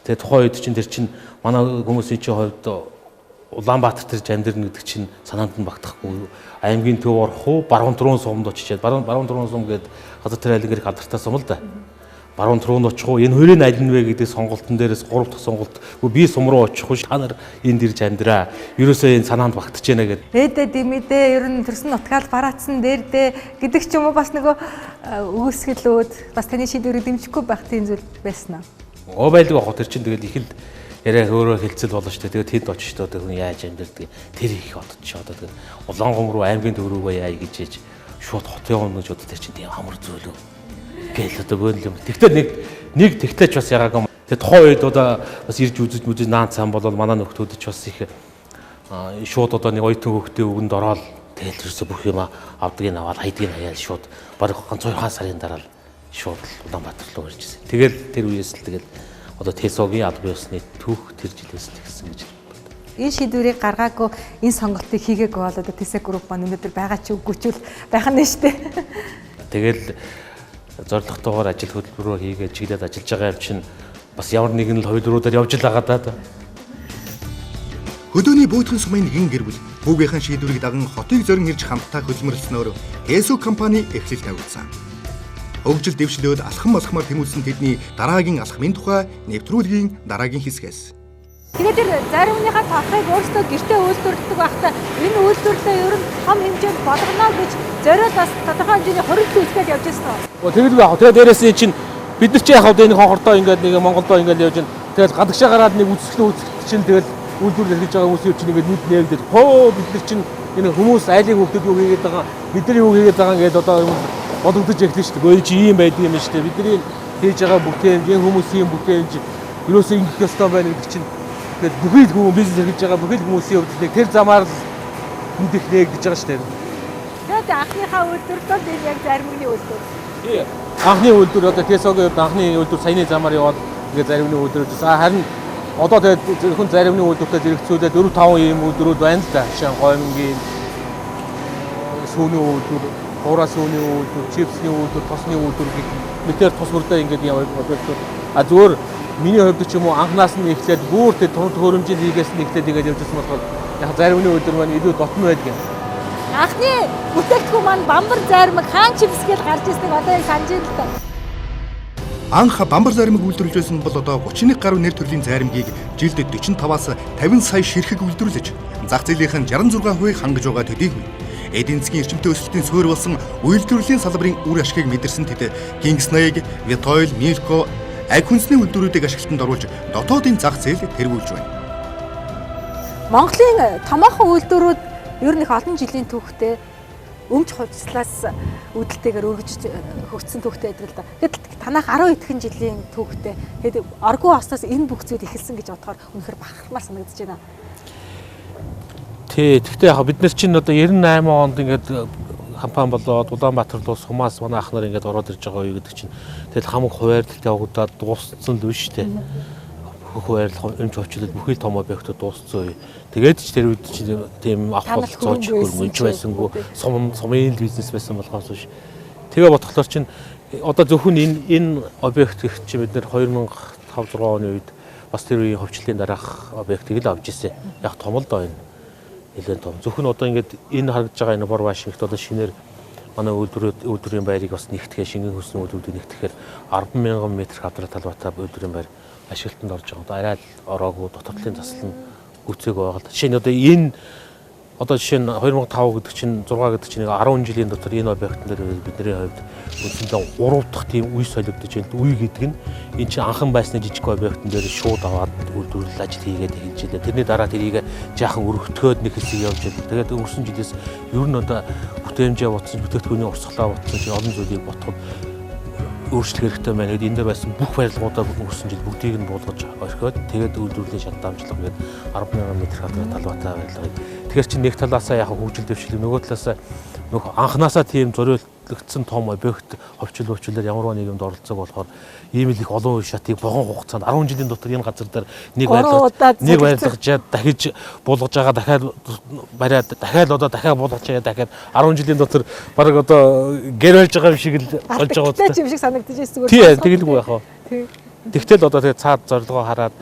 Тэгээд тухайн үед чинь тэр чинь манай хүмүүсийн чинь хувьд Улаанбаатарт ирж амьдрна гэдэг чинь санаанд нь багтахгүй. Аймгийн төв орох уу баруун түрүүн сумд очиж баруун түрүүн сум гээд газар тэр айлын гэрх алдартай сум л да. Баруун түрүүнд очих уу энэ хоёрын аль нь вэ гэдэг сонголтон дээрээс 3 дахь сонголт би сум руу очих уу та нар энд ирж амьдраа. Ерөөсөө энэ санаанд багтаж байна гэдэг. Ээдэ димидэ ер нь төрсөн нутгаал бараацсан дээр дээ гэдэг ч юм уу бас нөгөө өгөөсгөлүүд бас таны шийдвэрийг дэмжихгүй байх тийм зүйл байсан уу? Оо байлгүй яг тэр чинь тэгэл их л яриа өөрөө хэлцэл болно шүү дээ. Тэгээд тэнд очиж одоо хүн яаж амьдардаг тэр их одож одоо тэгээд Улаангум руу аймгийн төв рүүгээ яа гэж ээж шууд хот явна гэж одоо тэр чинь тийм амар зүйл үү гээл одоо бөөнл юм. Тэгтэл нэг тэгтээч бас ягаагүй. Тэгээд тухайн үед одоо бас ирж үзэж мүзэж наан цаан болол манай нөхдүүд ч бас их шууд одоо нэг оюутан хөвгтийн үгэнд ороод тэгэл ерөөсө бүх юм авдгийг аваад хайдгийг хаяал шууд бараг ганц 2 сарын дараа л шууд Улаанбаатар руу ирж ирсэн. Тэгэл тэр үеэс л тэгэл Одоо ТЭСО-гийн албан ёсны түүх тэр жилээс л эхэлсэн гэж. Энэ шийдвэрийг гаргаагүй, энэ сонголтыг хийгээгүй бол одоо ТЭСО групп маань өнөөдөр байгаа ч үгүй ч байх нь шүү дээ. Тэгэл зорилготойгоор ажил хөдөлмөрөөр хийгээд чиглээд ажиллаж байгаа юм чинь бас ямар нэгэн л хувилбаруудаар явж л байгаа даа. Хөдөөний бөтгөн сумын нэгэн гэр бүл хүүгийнхэн шийдвэрийг даган хотыг зорин ирж хамтдаа хөдөлмөрлснөөр ТЭСО компани эхлэл тавигдсан. Хөгжил дэвшлээд алхам алхмаар тэмүүлсэн тэдний дараагийн алхмын тухай нэвтрүүлгийн дараагийн хэсгээс. Тэгээд тэр заримныхаа торхыг өөрсдөө гэртээ үйлдвэрлэдэг байхдаа энэ үйлдвэрлэлээ ер нь том хэмжээнд болгоно гэж зориод бас тодорхой хэмжээний хоригдол үүсгээд явж байсан уу? Тэгэл яг тэгээд дээрэс нь чинь бид нар чи яг одоо энэ хонхордоо ингээд нэг Монголдоо ингээд явж байна. Тэгэл гадагшаа гараад нэг үзэсгэлэн үзэсгэлэн чинь тэгэл үйлдвэрлэл хийж байгаа хүмүүсийн чинь ингээд нүд нээгдэл хөө бид нар чинь энэ хүмүүс айлын хүүхдүүд юу хийгээд байгаа, бид нар юу хийгээд байгаа ингээд одоо бодогдож эхлэн шүү дээ. Гүй чи ийм байдаг юм шүү дээ. Бидний хийж байгаа бүтээмж, энэ хүмүүсийн бүтээмж ерөөсөө ингэх ёстой байна гэдэг чинь тэгээд бүхий л хүмүүс бизнес хийж байгаа бүхий л хүмүүсийн хувьд нэг тэр замаар л нүд их нээгдэж байгаа шүү дээ. Тэгээд анхныхаа үйлдвэрлэл бол энэ яг заримгны үйлдвэр. Тий. Анхны үйлдвэр одоо ТЭСО-гийн хувьд анхны үйлдвэр саяны замаар яваад ингээд заримны үйлдвэр үзсэн. Харин одоо тэгээд зөвхөн заримны үйлдвэртэй зэрэгцүүлээд 4 5 ийм үйлдвэрүүд байна л да. Жишээ нь гоймонгийн сүүний үйлдвэр, хуурай сүүний үйлдвэр, чипсний үйлдвэр, тосны үйлдвэр гэх мэтээр тус бүрдээ ингээд яваад бодлоо. А зүгээр миний хувьд ч юм уу анхнаас нь эхлээд бүр тэр төхөөрөмжийн хийгээс нь эхлээд ингээд явж байсан болохоор яг заримны үйлдвэр маань илүү дотно байдаг юм. Анхны бүтээгдэхүүн маань бамбар заримг хаан чипс гэж гарч ирснийг одоо яг санаж байна л да. Анх бамбар заримг үйлдвэрлэж байсан бол одоо 31 гаруй нэр төрлийн заримгийг жилд 45-аас 50 сая ширхэг үйлдвэрлэж зах зээлийнх нь 66% хангаж байгаа төдийгүй. Эдийн засгийн эрчимтэй өсөлтийн суурь болсон үйлдвэрлэлийн салбарын үр ашгийг мэдэрсэн тэд Kings 80, Vitoil, Milko аг хүнсний үйлдвэрүүдийг ашиглалтанд оруулж дотоодын зах зээл тэргүүлж байна. Монголын томоохон үйлдвэрүүд ер нь их олон жилийн түүхтэй өмч хувцлаас үүдэлтэйгээр өргөж хөгжсөн түүхтэй байдаг л да. Тэгэхэд танах 10 хэдхэн жилийн түүхтэй. Тэгэхэд оргуу осноос энэ бүх зүйл эхэлсэн гэж бодохоор үнэхээр бахархмаар санагдаж байна. Тий, гэхдээ яг бид нар чинь одоо 98 онд ингээд компани болоод Улаанбаатар руу сумаас манай ах нар ингээд ороод ирж байгаа үе гэдэг чинь тэгэл хамаг хуваарлалт явагдаад дууссан л биш үү? Бүх хуваарлал өмч хөвчлөл бүхий том объектууд дууссан үе. Тэгээд ч тэр үед чинь тийм авах болцооч хөрөнгө байсангүй сумын бизнес байсан болохоос биш. Тэгээ бодохлоор чинь одоо зөвхөн энэ объект гэх чинь бид нар 2005 6 оны үед бас тэр үеийн хөвчлөлийн дараах объектыг л авч ирсэн. Яг том л доо энэ. Нэлээд том. Зөвхөн одоо ингээд энэ харагдж байгаа энэ бор Вашингтон одоо шинээр манай үйлдвэрийн байрыг бас нэгтгэе, шингэн хөлсний үйлдвэрийг нэгтгэхээр 10,000 м квадрат талбайтай үйлдвэрийн байр ашиглалтанд орж байгаа. Одоо арай л ороогүй дотор талын засал нь гүцээг байгаа л. Жишээ нь одоо энэ одоо жишээ нь 2005 гэдэг чинь 6 гэдэг чинь 10 жилийн дотор энэ объектн дээр бидний хувьд үндсэндээ 3 дахь тийм үе солигдож байна. Үе гэдэг нь энэ чинь анхан байсны жижиг объектн дээр шууд аваад үйлдвэрлэл ажил хийгээд эхэлж байлаа. Тэрний дараа тэрийг жаахан өргөтгөөд нэг хэсэг явж байлаа. Тэгээд өнгөрсөн жилээс ер нь одоо бүтээмжээ ботсон, бүтээгдэхүүний урсгалаа ботсон чинь олон зүйлийг ботход өөрчлөх хэрэгтэй байна гэдээ энэ дээр байсан бүх барилгуудаа өнгөрсөн жил бүгдийг нь буулгаж орхиод тэгээд үйлдвэрлэлийн шат дамжлага гээд 10,000 м квадрат талбайтай барилгыг. Тэгэхээр чинь нэг талаасаа яг хөгжил дэвшил, нөгөө талаасаа нөх анханасаа тийм зориулагдсан том объект ховчлол хөвчлөлөөр ямар нэг юмд оролцоог болохоор ийм л их олон үе шатыг богино хугацаанд 10 жилийн дотор энэ газар дээр нэг барилгажаад дахиж буулгаж байгаа, дахиад бариад дахиад одоо дахиад буулгаж байгаа, дахиад 10 жилийн дотор бараг одоо гэр барьж байгаа юм шиг л болж байгаа юм шиг санагдаж байсан зүгээр. Тий, тэгэлгүй яах вэ? Тэгтэл одоо тэгээ цаад зорилгоо хараад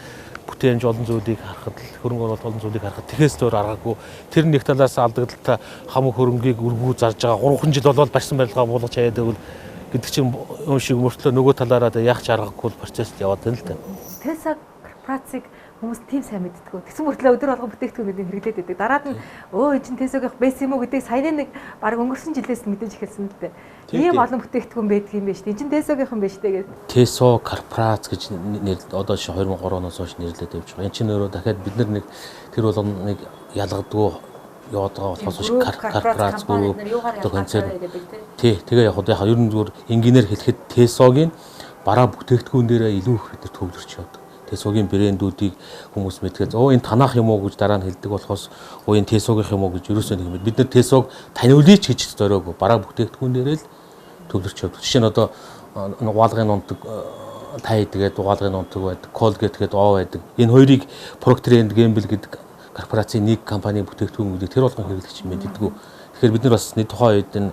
бүтээмж олон зүйлийг харахад, хөрөнгө оруулалт олон зүйлийг харахад тэгэхээс өөр аргагүй. Тэр нэг талаас алдагдaltaй хамаг хөрөнгийг өргүү зарж байгаа 3 жил болоод барьсан барилгаа буулгаж хаяад байвал гэдэг чинь юм шиг мөртлөө нөгөө талаараа яах ч аргагүй процесс яваад байна л да. ТЭСО корпорацийг хүмүүс тийм сайн мэддэг. Тэгсэн мөртлөө өдөр болгон бүтээгдэхүүнүүдийг хэрэглээд байдаг. Дараад нь өө энэ чинь ТЭСО-гийнх байсан юм уу гэдгийг саяны нэг баг өнгөрсөн жилээс мэдэж эхэлсэн л дээ. Ийм олон бүтээгдэхүүн байдаг юм байна шүү дээ. Энэ чинь ТЭСО-гийнх юм байна шүү дээ гэдэг. ТЭСО корпорац гэж нэр одоо 2003 оноос хойш нэрлээд явж байгаа. Энэ чинь өөрөө дахиад бид нар нэг тэр болгоно нэг ялгадгүй яваад байгаа болохоос биш корпорац групп одоо концерн. Тий, тэгээ яг одоо ер нь зүгээр энгийнээр хэлэхэд ТЭСО-гийн бараа бүтээгдэхүүн дээрээ илүү их бид нар төвлөрч явдаг. ТЭСО-гийн брэндүүдийг хүмүүс мэдгээд оо энэ танах юм уу гэж дараа нь хэлдэг болохоос оо энэ ТЭСО-гийнх юм уу гэж ерөөсөө нэг юм. Бид нар ТЭСО-г таниулъя ч гэж зориогүй. Бараа бүтээгдэхүүн дээрээ л төвлөрч явдаг. Жишээ нь одоо угаалгын унтдаг Tide гэдэг угаалгын нунтаг байдаг, Colgate гэдэг оо байдаг. Энэ хоёрыг Procter & Gamble гэдэг корпорацийн нэг компанийн бүтээгдэхүүн гэдэг тэр болгон хэрэглэгч мэддэггүй. Тэгэхээр бид нар бас нэг тухайн үед энэ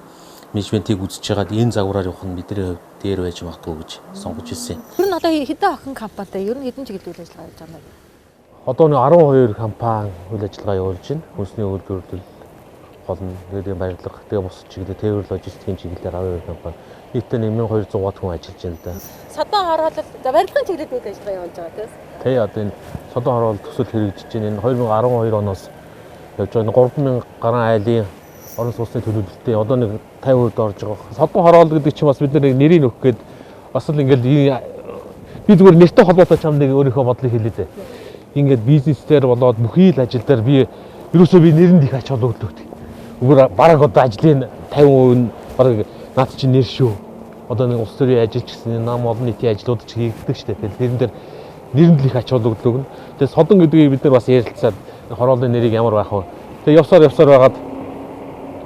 менежментийг үзэж байгаад энэ загвараар явах нь бидний хувьд дээр байж магадгүй гэж сонгож ирсэн. Ер нь одоо хэдэн охин компанитай ер нь хэдэн чиглэл үйл ажиллагаа явуулж байгаа юм бэ? Одоо нэг 12 компани үйл ажиллагаа явуулж байна. Хүнсний үйлдвэрлэл гол нь тэгээд барилга, тэгээд бус чиглэл, тээвэр логистикийн чиглэлээр 12 компани. Нийтдээ 1200 гад хүн ажиллаж байна л да. Содон хороолол, за барилгын чиглэлд үйл ажиллагаа явуулж байгаа тийм үү? Тий, одоо энэ содон хороолол төсөл хэрэгжиж байна. Энэ 2012 оноос явж байгаа 3000 гаруй айлын орон сууцны төлөвлөлттэй одоо нэг 50% орж байгаа. Содон хороолол гэдэг чинь бас бид нар нэрийг өгөх гээд бас л ингээл би зүгээр нэртэй холбоотой чам нэг өөрийнхөө бодлыг хэлээ дээ. Ингээд бизнес дээр болоод бүхий л ажил дээр би ерөөсөө би нэрэнд их ач холбогдол өгдөг. Үгээр бараг одоо ажлын 50% нь бараг наад чинь нэр шүү. Одоо нэг улс төрийн ажил ч гэсэн нам олон нийтийн ажлууд ч хийгддэг шүү дээ. Тэгэхээр тэрэн дээр нэрэнд л их ач холбогдол өгнө. Тэгээ содон гэдгийг бид нар бас ярилцаад хорооллын нэрийг ямар байх вэ? Тэгээ явсаар байгаад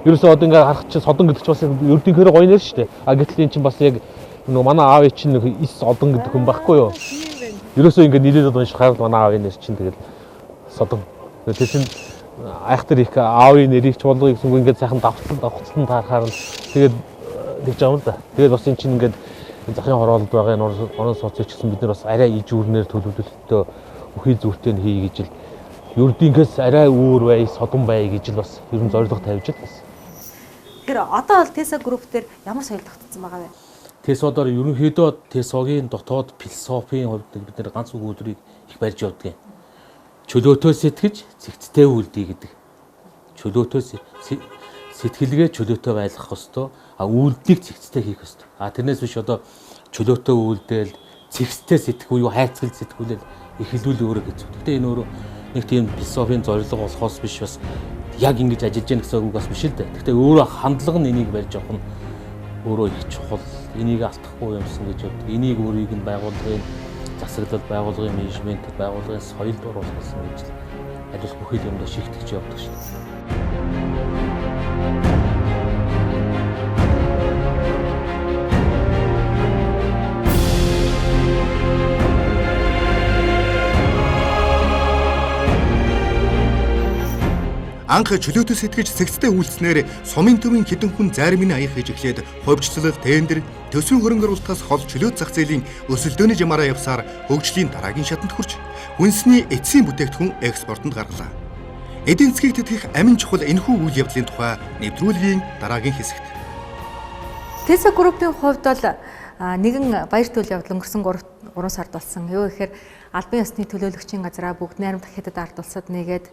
ерөөсөө одоо ингээд харах чинь содон гэдэг чинь бас ердөнхөөрөө гоё нэр шүү дээ. А гэтэл энэ чинь бас яг нөгөө манай аав чинь нэг ис одон гэдэг хүн байхгүй юу? Ерөөсөө ингээд нэрээд унших харал манай аавын нэр чинь тэгэл содон. Тэр чинь айхтар их аавын нэрийг ч болгоё гэсэн үг ингээд сайхан давхцлан таарахаар л тэгээд тэгж байгаа юм л да. Тэгээд бас энэ чинь ингээд захын хороололд байгаа энэ орон сууцыг ч гэсэн бид нар бас арай ижүүрнээр төлөвлөлтөө бүхий зүртэй нь хий гэж л ердийнхээс арай өөр бай, содон бай гэж л бас ер нь зорилго тавьж л бас. Тэгэхээр одоо бол TESO Group дээр ямар соёл тогтцсон байгаа вэ? TESO-доор ерөнхийдөө TESO-гийн дотоод философийн хувьд бид нэр ганц үг өдрийг их барьж явдаг юм. Чөлөөтөө сэтгэж, цэгцтэй үлдээ гэдэг. Чөлөөтөө сэтгэлгээ чөлөөтэй байлгах ёстой, а үйлдэлийг цэгцтэй хийх ёстой. А тэрнээс биш одоо чөлөөтэй үйлдэл, цэгцтэй сэтгэх үе, хайрцагл сэтгүүлэл эхлүүл өөрөө гэж. Гэхдээ энэ өөрөө нэг тийм философийн зорилго болохоос биш бас яг ингэж ажиллаж яах гэсэн үг бас биш л дээ. Гэхдээ өөрөө хандлага нь энийг барьж явах нь өөрөө их чухал. Энийг алдахгүй юмсан гэж боддог. Энийг өөрийг нь байгууллагын засаглал, байгууллагын менежмент, байгууллагын соёлд оруулах гэсэн гэж аль болох бүхэл юмдаа шигтгэж явдаг шүү дээ. Анх чөлөөтэй сэтгэж цэгцтэй үйлснээр сумын төвийн хэдэн хүн зарим нь аяг хийж эхлээд хувьчлал, тендер, төсвийн хөрөнгө оруулалтаас хол чөлөөт зах зээлийн өсөлдөөний жамаараа явсаар хөгжлийн дараагийн шатанд хүрч хүнсний эцсийн бүтээгдэхүүн экспортод гаргалаа. Эдийн засгийг тэтгэх амин чухал энэхүү үйл явдлын тухай нэвтрүүлгийн дараагийн хэсэгт. TESO Group-ийн хувьд бол нэгэн баярт үйл явдал өнгөрсөн 3 сард болсон. Юу гэхээр албан ёсны төлөөлөгчийн газраа бүгд найрамдах хятад ард улсад нэгээд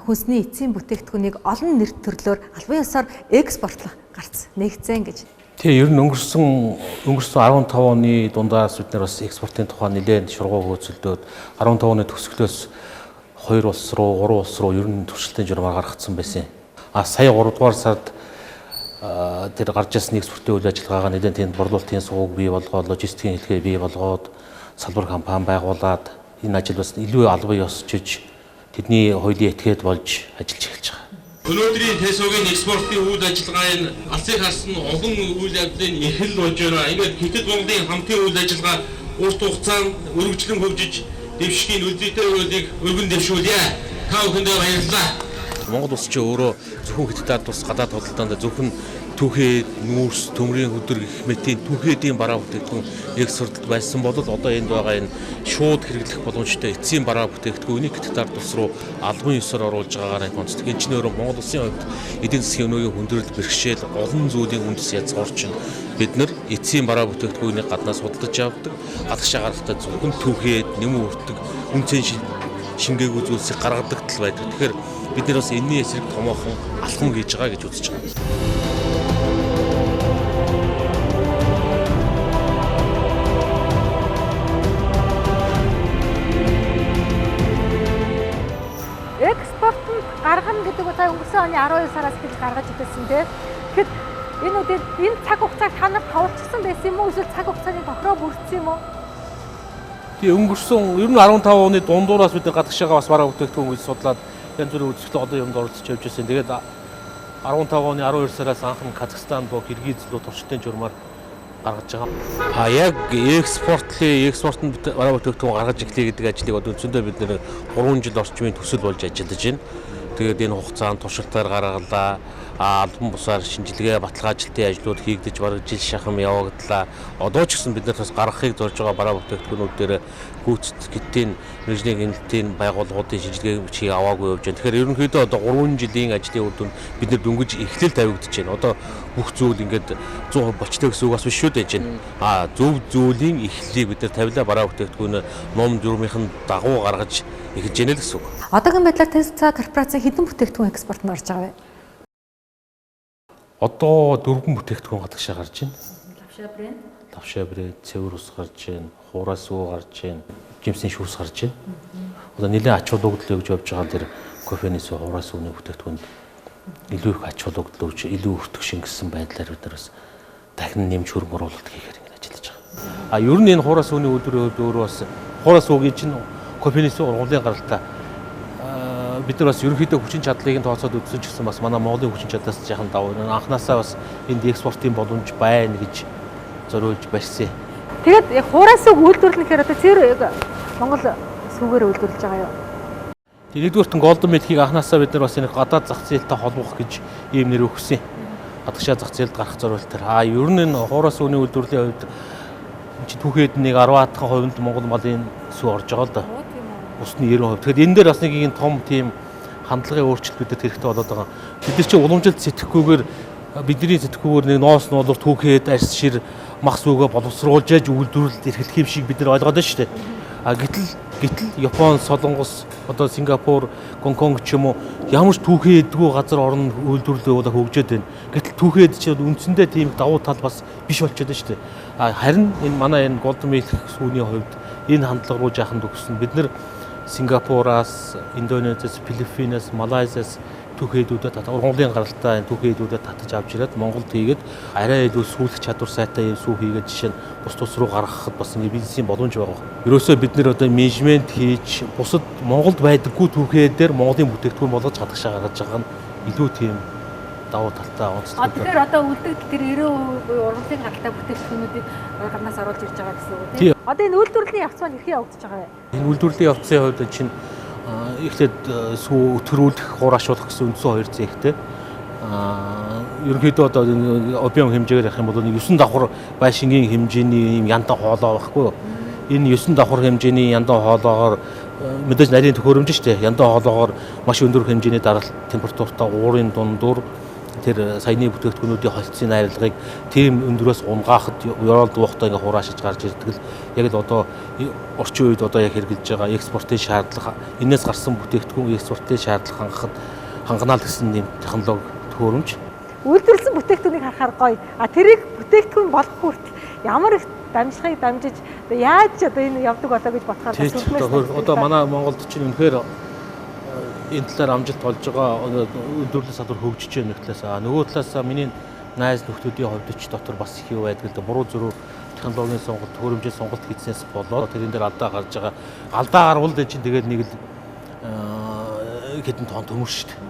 хүнсний эцсийн бүтээгдэхүүнийг олон нэр төрлөөр албан ёсоор экспортлох гарц нэгцэн гэж. Тий, ер нь өнгөрсөн 15 оны дундаас бид нар бас экспортын тухай нэлээд шургуу хөөцөлдөөд 15 оны төгсгөлөөс 2 улс руу, 3 улс руу ер нь туршилтын журмаар гаргацсан байсан. А сая 3 дугаар сард тэр гарч ирсэн экспортын үйл ажиллагаагаа нэлээд тийм борлуулалтын сувг бий болгоод, логистикийн хэлхээ бий болгоод салбар компани байгуулад энэ ажил бас илүү албан ёсчиж тэдний хуулийн этгээд болж ажиллаж эхэлж байгаа. Өнөөдрийн TESO-гийн экспортын үйл ажиллагаа нь алсыг харсан олон үйл явдлын эхлэл болж байна. Ингээд Хятад Монголын хамтын үйл ажиллагаа урт хугацаанд өргөжлөн хөгжиж дэвшгийн үлдээтэй үйлийг өргөн дэвшүүлье. Та бүхэндээ баярлалаа. Монгол улс чинь өөрөө зөвхөн Хятад улс гадаад худалдаанд зөвхөн түүхээ нүүрс, төмрийн хөдөр гэх мэтийн түүхээдийн бараа бүтээгдэхүүн экспортлолт байсан бол одоо энд байгаа энэ шууд хэрэглэх боломжтой эцсийн бараа бүтээгдэхүүнийг Хятад улс руу албан ёсоор оруулж байгаагаар их онцлог. Энэ чинь өөрөө Монгол улсын хувьд эдийн засгийн өнөөгийн хүндрэл бэрхшээл олон зүйлийн үндэс язгуурч нь бид нар эцсийн бараа бүтээгдэхүүнийг гаднаас худалдаж авдаг, гадагшаа гаргахдаа зөвхөн түүхээд нэмэн өртөг үнцэн шингээгүй зүйлсийг гаргадаг тал байдаг. Тэгэхээр бид нар бас энэний эсрэг томоохон алхам хийж байгаа гэж үзэж байгаа. Экспортод гаргана гэдэг нь та өнгөрсөн оны 12 сараас эхэлж гаргаж ирсэн тийм. Тэгэхэд энэ үдээр энэ цаг хугацааг та нар товлчихсан байсан юм уу эсвэл цаг хугацааны тохироо бүрдсэн юм уу? Тий, өнгөрсөн ер нь 15 оны дундуураас бид гадагшаага бас бараа бүтээгдэхүүн гэж судлаад янз бүрийн үзэсгэлэн олон юмд оролцож явж байсан. Тэгээд 15 оны 12 сараас анх нь Казахстан бо Киргиз рүү туршилтын журмаар гаргаж байгаа. А яг экспортын бараа бүтээгдэхүүн гаргаж эхлэе гэдэг ажлыг одоо үндсэндээ бид нэр 3 жил орчмын төсөл болж ажиллаж байна. Тэгээд энэ хугацаанд туршилтаар гаргалаа. Албан бусаар шинжилгээ, баталгаажилтын ажлууд хийгдэж бараг жил шахам явагдлаа. Одоо ч гэсэн бид нар бас гаргахыг зорж байгаа бараа бүтээгдэхүүнүүд дээр гүйцэтгэх гэтийн мэргэжлийн гэнэлтийн байгууллагуудын шинжилгээ бичгийг аваагүй явж байна. Тэгэхээр ерөнхийдөө одоо 3 жилийн ажлын үр дүнд бид нар дөнгөж эхлэл тавигдаж байна. Одоо бүх зүйл ингээд 100% болчтой гэсэн үг бас биш шүү дээ чинь. А зөв зүйлийн эхлэлийг бид нар тавилаа, бараа бүтээгдэхүүн ном журмын дагуу гаргаж эхэлж байна л гэсэн үг. Одоогийн байдлаар Тесла корпорацийн хэдэн бүтээгдэхүүн экспортод орж байгаа вэ? Одоо 4 бүтээгдэхүүн гадагшаа гарч байна. Лавша брэнд, Лавша брэнд, цэвэр ус гарч байна, хуураас сүү гарч байна, жимсийн шүүс гарч байна. Одоо нэлээд ач холбогдол өгж явж байгаа тэр кофений сүү, хуураас сүүний бүтээгдэхүүнд илүү их ач холбогдол өгж, илүү өртөг шингэсэн байдлаар бид нар бас дахин нэмж хөрөнгө оруулалт хийхээр ингэж ажиллаж байгаа. А ер нь энэ хуураас сүүний үйлдвэрийн хувьд өөрөө бас хуураас сүүгийн чинь кофений сүү ургамлын гаралтай бид нар бас ерөнхийдөө хүчин чадлыг нь тооцоод үзсэн ч гэсэн бас манай Монголын хүчин чадлаас жаахан давуу. Анханасаа бас энд экспортын боломж байна гэж зориулж барьсан. Тэгээд хуураас сүг үйлдвэрлэнэ гэхээр одоо цэвэр Монгол сүгээр үйлдвэрлэж байгаа юу? Нэгдүгээрт нь Golden Milk-ийг анханасаа бид нар бас энэ гадаад зах зээлтэй холбох гэж ийм нэр өгсөн. Гадагшаа зах зээлд гарах зориултаар. А ер нь энэ хуураас сүүний үйлдвэрлэлийн хувьд чи түүхэд нэг 10% Монгол малын сүү орж байгаа л да. Усны 90%. Тэгэхээр энэ дээр бас нэг юм том тийм хандлагын өөрчлөлт бидэд хэрэгтэй болоод байгаа. Бид нар чинь уламжилт сэтгэхгүйгээр бидний сэтгэхгүйгээр нэг ноос нуулуур түүхэд арьс шир мах сүүгээ боловсруулж яж үйлдвэрлэлд эрхлэх юм шиг бид нар ойлгоод байна шүү дээ. А гэтэл Япон, Солонгос, одоо Сингапур, Гонконг ч юм уу ямар ч түүхээ эдгүй газар орн үйлдвэрлэл явуулаа хөгжөөд байна. Гэтэл түүхээ эд чинь үндсэндээ тийм давуу тал бас биш болчиход байна шүү дээ. А харин энэ манай энэ Golden Milk сүүний хувьд энэ хандлага руу жаахан төгссөн. Бид нар Сингапураас, Индонезиас, Филиппинээс, Малайзиас түүхээдүүдэд ургамлын гаралтай энэ түүхээдүүдэд татаж авч ирээд Монголд хийгээд арай илүү сүүлэх чадвар сайтай юм сүү хийгээд жишээ нь бус тус руу гаргахад бас ингэ бизнесийн боломж байгаа. Ерөөсөө бид нэр одоо менежмент хийж бусад Монголд байдаггүй түүхээдээр Монголын бүтээгдэхүүн болгож гадагшаа гаргаж байгаа нь илүү тийм давуу талтай онцлог. Тэгэхээр одоо үлдэгдэл тэр 90% буюу ургамлын гаралтай бүтээгдэхүүнүүдийг гаднаас оруулж ирж байгаа гэсэн үг тийм. Одоо энэ үйлдвэрлэлийн явц маань хэрхэн явагдаж байгаа вэ? Энэ үйлдвэрлэлийн явцын хувьд чинь эхлээд сүү өтгөрүүлэх, хураашуулах гэсэн үндсэн хоёр зэхтэй. Ерөнхийдөө одоо объем хэмжээгээр ярих юм бол 9 давхар байшингийн хэмжээний ийм яндан хоолой байхгүй юу? Энэ 9 давхар хэмжээний яндан хоолоогоор мэдээж нарийн төхөөрөмж шүү дээ. Яндан хоолоогоор маш өндөр хэмжээний даралт температуртай уурын дундуур тэр саяны бүтээгдэхүүнүүдийн холцын найрлагыг тийм өндөрөөс унгаахад ёроол дуухтай ингээ хураашиж гарч ирдэг л яг л одоо орчин үед одоо яг хэрэгжилж байгаа экспортын шаардлага энээс гарсан бүтээгдэхүүн экспортын шаардлага хангахад ханганаа л гэсэн юм технологи төхөөрөмж. Үйлдвэрлэсэн бүтээгдэхүүнийг харахаар гоё. А тэрийг бүтээгдэхүүн болгох хүртэл ямар их дамжлагыг дамжиж яаж одоо энэ явдаг болоо гэж бодохоор бас сүрдмээс. Одоо манай Монголд чинь үнэхээр энэ талаар амжилт олж байгаа үйлдвэрлэлийн салбар хөгжиж байна нэг талаас. Нөгөө талаас миний найз нөхдүүдийн хувьд ч дотор бас их юу байдаг л да. Буруу зөрүү технологийн сонголт, төхөөрөмжийн сонголт хийснээс болоод тэрэн дээр алдаа гарч байгаа. Алдаа гарвал энэ чинь тэгээд нэг л хэдэн тонн төмөр шүү дээ.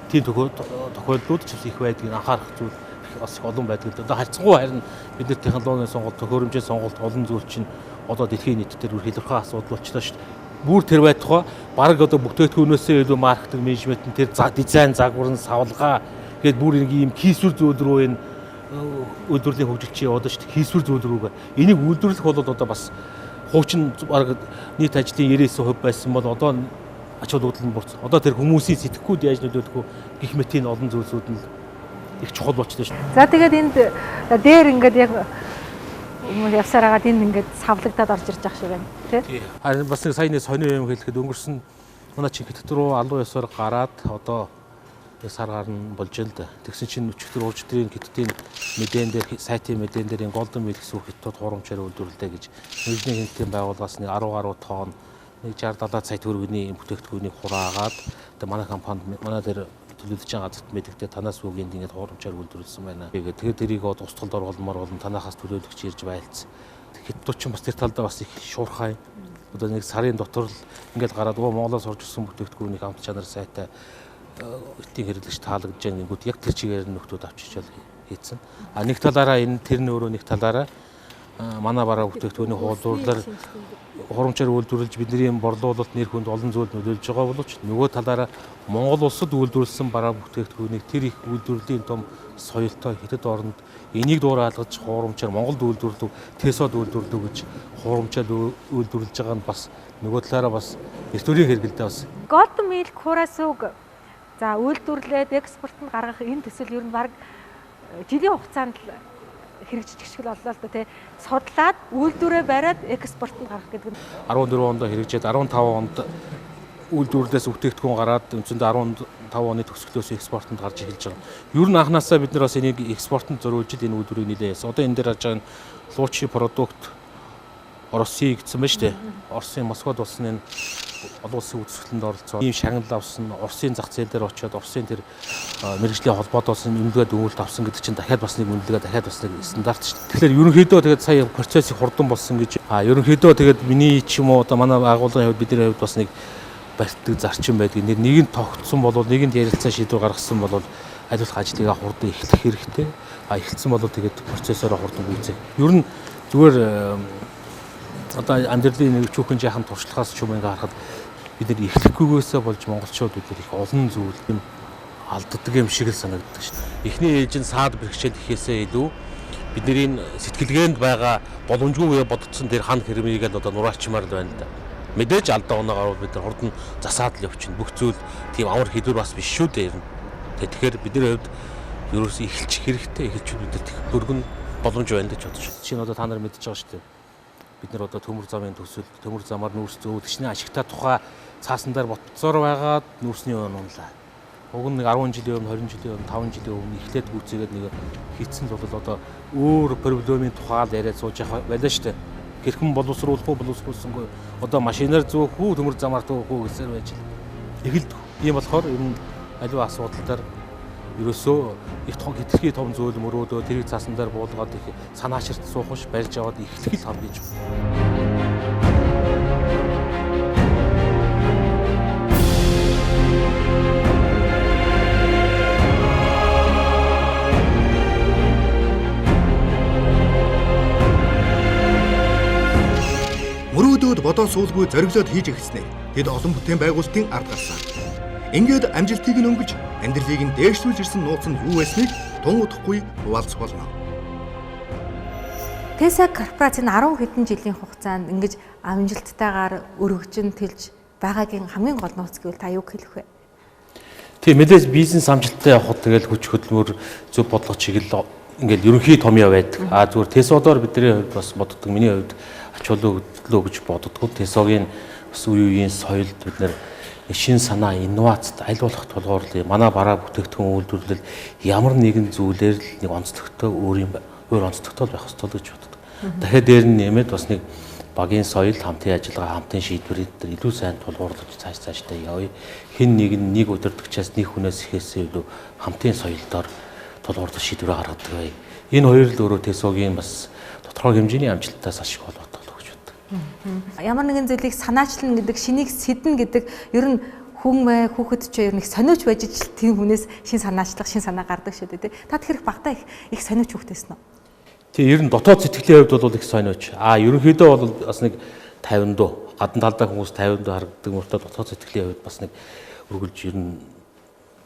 Тийм тохиолдлууд ч их байдгийг анхаарах зүйл бас их олон байдаг л да. Одоо харьцангуй харин бид нар технологийн сонголт, төхөөрөмжийн сонголт олон зүйл чинь одоо дэлхийн нийт дээр хилэрхий асуудал болчлоо шүү дээ. Бүр тэр байтугай бараг одоо бүтээгдэхүүнээсээ илүү маркетинг менежмент нь тэр дизайн загвар нь савлгаа гээд бүр нэг ийм хийсвэр зүйл рүү энэ үйлдвэрлэлийн хөгжил чи яваад шүү дээ. Хийсвэр зүйл рүүгээ. Энийг үйлдвэрлэх бол одоо бас хуучин бараг нийт ажлын 99% байсан бол одоо ач холбогдол нь бурц. Одоо тэр хүмүүсийн сэтгэхүйд яаж нөлөөлөх вэ гэх мэтийн олон зүйлсүүд нь их чухал болчихлоо шүү дээ. За тэгээд энд дээр ингээд яг явсаар хагаад энэ ингээд савлагдаад орж ирж байгаа шиг байна тий. Харин бас нэг саяны сонио юм хэлэхэд өнгөрсөн манай чинь хятад руу алуу ёсоор гараад одоо сар гарна болж л да. Тэгсэн чинь өчигдөр урждрын хятадын мэдээн дээр сайтын мэдээн дээр энэ Golden Milk сүү хятад хурамчаар үйлдвэрлэдэг гэж мэргэжлийн хяналтын байгууллагаас нэг 10 гаруй тонн нэг 60 70 сая төгрөгийн бүтээгдэхүүнийг хураагаад тэгээ манай компанид манай дээр төлөөлөж байгаа газарт мэдэгдээ танаас үгийн ингээд хуурамчаар үйлдвэрлэсэн байна. Тэгээд тэрийг устгалд оруулмаар болон танахаас төлөөлөгч ирж байлцсан. Хятадууд ч бас тэр талдаа бас их шуурхай. Одоо нэг сарын дотор л ингээд гараад өө Монголоос орж ирсэн бүтээгдэхүүнийг амт чанар сайтай этийн хэрэглэгч таалагдж байгаа гингүүд яг тэр чигээр нь нөхдүүд авчиж бол хийсэн. А нэг талаараа энэ тэр нь өөрөө нэг талаараа манай бараа бүтээгдэхүүний хуулбарлаар хурамчаар үйлдвэрлэж бидний борлуулалт нэр хүнд олон зүйлд нөлөөлж байгаа боловч нөгөө талаараа Монгол улсад үйлдвэрлэсэн бараа бүтээгдэхүүнийг тэр их үйлдвэрлэлийн том соёлтой хятад оронд энийг дуурайлгаж хуурамчаар Монголд үйлдвэрлэв, Тэсод үйлдвэрлэв гэж хуурамчаар үйлдвэрлэж байгаа нь бас нөгөө талаараа бас эрт төрийн хэрэгэлдээ бас Golden Milk хураасуг за үйлдвэрлээд экспортод гаргах энэ төсөл ер нь баг жилийн хугацаанд л хэрэгжиж гişгэл боллоо л да тий. Судлаад үйлдвэрээ бариад экспортод гаргах гэдэг нь 14 онд хэрэгжээд 15 онд үйлдвэрлэлээс бүтээгдэхүүн гараад үндсэндээ 15 оны төгсгөлөөс экспортод гарч эхэлж байгаа. Ер нь анханасаа бид нар бас энийг экспортод зориулж энэ үйлдвэрийг нэлээд яасан. Одоо энэ дээр харж байгаа нь лучший продукт Оросын гэсэн байна шүү дээ. Оросын Москвад болсон энэ олон улсын үзэсгэлэнд оролцоо. Ийм шагнал авсан, Оросын зах зээл дээр очиод Оросын тэр мэргэжлийн холбоод болсон үнэлгээ дүгнэлт авсан гэдэг чинь дахиад бас нэг үнэлгээ, дахиад бас нэг стандарт шүү дээ. Тэгэхээр ерөнхийдөө тэгээд сая процесс их хурдан болсон гэж ерөнхийдөө тэгээд миний ч юм уу одоо манай байгууллагын хувьд бидний хувьд бас нэг барьдаг зарчим байдаг. Нэг нь тогтсон бол нэгэнд ярилцаа шийдвэр гаргасан бол аль болох ажлыгаа хурдан эхлэх хэрэгтэй. Эхэлсэн бол тэгээд процессороо хурдан гүйцэх. Ер нь зүгээр одоо амьдралын нэг чүүхэн жаахан туршлагаас ч юм ингээ харахад бид нар эхлэхгүйгээсээ болж монголчууд бид нар их олон зүйл юм алддаг юм шиг л санагддаг шүү дээ. Эхний ээлжинд саад бэрхшээл ихээсээ илүү бидний сэтгэлгээнд байгаа боломжгүй үе бодцсон тэр хан хэрмийг л одоо нураачмаар л байна л да. Мэдээж алдаа оноо гарвал бид нар хурдан засаад л явчихна. Бүх зүйл тийм амар хэдвэр бас биш шүү дээ ер нь. Тэгэхээр бидний хувьд ерөөсөө эхэлчих хэрэгтэй. Эхэлчихвэл бид нар өргөн боломж байна гэж бодож байна. Жишээ нь одоо та нар мэдж байгаа шүү дээ. Бид нар одоо төмөр замын төсөл, төмөр замаар нүүрс зөөд гişний ашигтай тухай цаасан дээр ботцоор байгаад нүүрсний өн унлаа. Уг нь нэг 10 жилийн өмнө, 20 жилийн өмнө, 5 жилийн өмнө эхлээд гүйцээгээд нэг хийцэн л бол одоо өөр проблемын тухай л яриад сууж явах байлаа шүү дээ. Хэрхэн боловсруулах уу, боловсруулсангүй одоо машинаар зөөх үү, төмөр замаар зөөх үү гэсээр байж л эхэлдэг. Ийм болохоор ер нь аливаа асуудал дээр ерөөсөө их хэтэрхий том зүйл мөрөөдөө тэрийг цаасан дээр буулгаад их санаачирт суух биш барьж аваад эхлэх л хамгийн чухал. Мөрөөдөөд бодоо суулгүй зориглоод хийж эхэлснээр тэд олон бүтээн байгуулалтын ард гарсан. Ингээд амжилтыг нь өнгөж амьдралыг нь дээшлүүлж ирсэн нууц нь юу байсныг тун удахгүй хуваалцах болно. Тэсаа корпорац энэ 10 хэдэн жилийн хугацаанд ингэж амжилттайгаар өргөжин тэлж байгаагийн хамгийн гол нууц гэвэл та юу хэлэх вэ? Тийм мэдээж бизнес амжилттай явахад тэгэл хүч хөдөлмөр зөв бодлого чиглэл ингээл ерөнхий том яа байдаг. А зүгээр Тэсодоор бидний хувьд бас боддог. Миний хувьд ач холбогдлоо гэж боддгоо. Тэсогийн бас үе үеийн соёлд бид нэр шин санаа, инновацид аль болох тулгуурлая. Манай бараа бүтээгдэхүүн үйлдвэрлэл ямар нэгэн зүйлээр л нэг онцлогтой өөр онцлогтой байх ёстой л гэж боддог. Дахиад дээр нь нэмээд бас нэг багийн соёл, хамтын ажиллагаа, хамтын шийдвэрүүд дээр илүү сайн тулгуурлаж цааш цаашдаа явъя. Хэн нэг нь нэг удирдагчаас нэг хүнээс ихээсээ илүү хамтын соёлдоор тулгуурлаж шийдвэрээ гаргадаг бай. Энэ хоёр л өөрөө Тэсогийн бас тодорхой хэмжээний амжилтаас ашиг болоод гэж боддог. Ямар нэгэн зүйлийг санаачлна гэдэг, шинийг сэднэ гэдэг ер нь хүн мэ хүүхэд ч ер нь их сониуч байж ижил тийм хүнээс шин санаачлах, шин санаа гардаг шүү дээ. Та тэгэхээр их багтаа их сониуч хүүхдээсэн үү? Тийм ер нь дотоод сэтгэлийн хувьд бол их сониуч. А ерөнхийдөө бол бас нэг 50 дуу. Гадна талдаа хүмүүс 50 дуу харагддаг мөртөө дотоод сэтгэлийн хувьд бас нэг үргэлж ер нь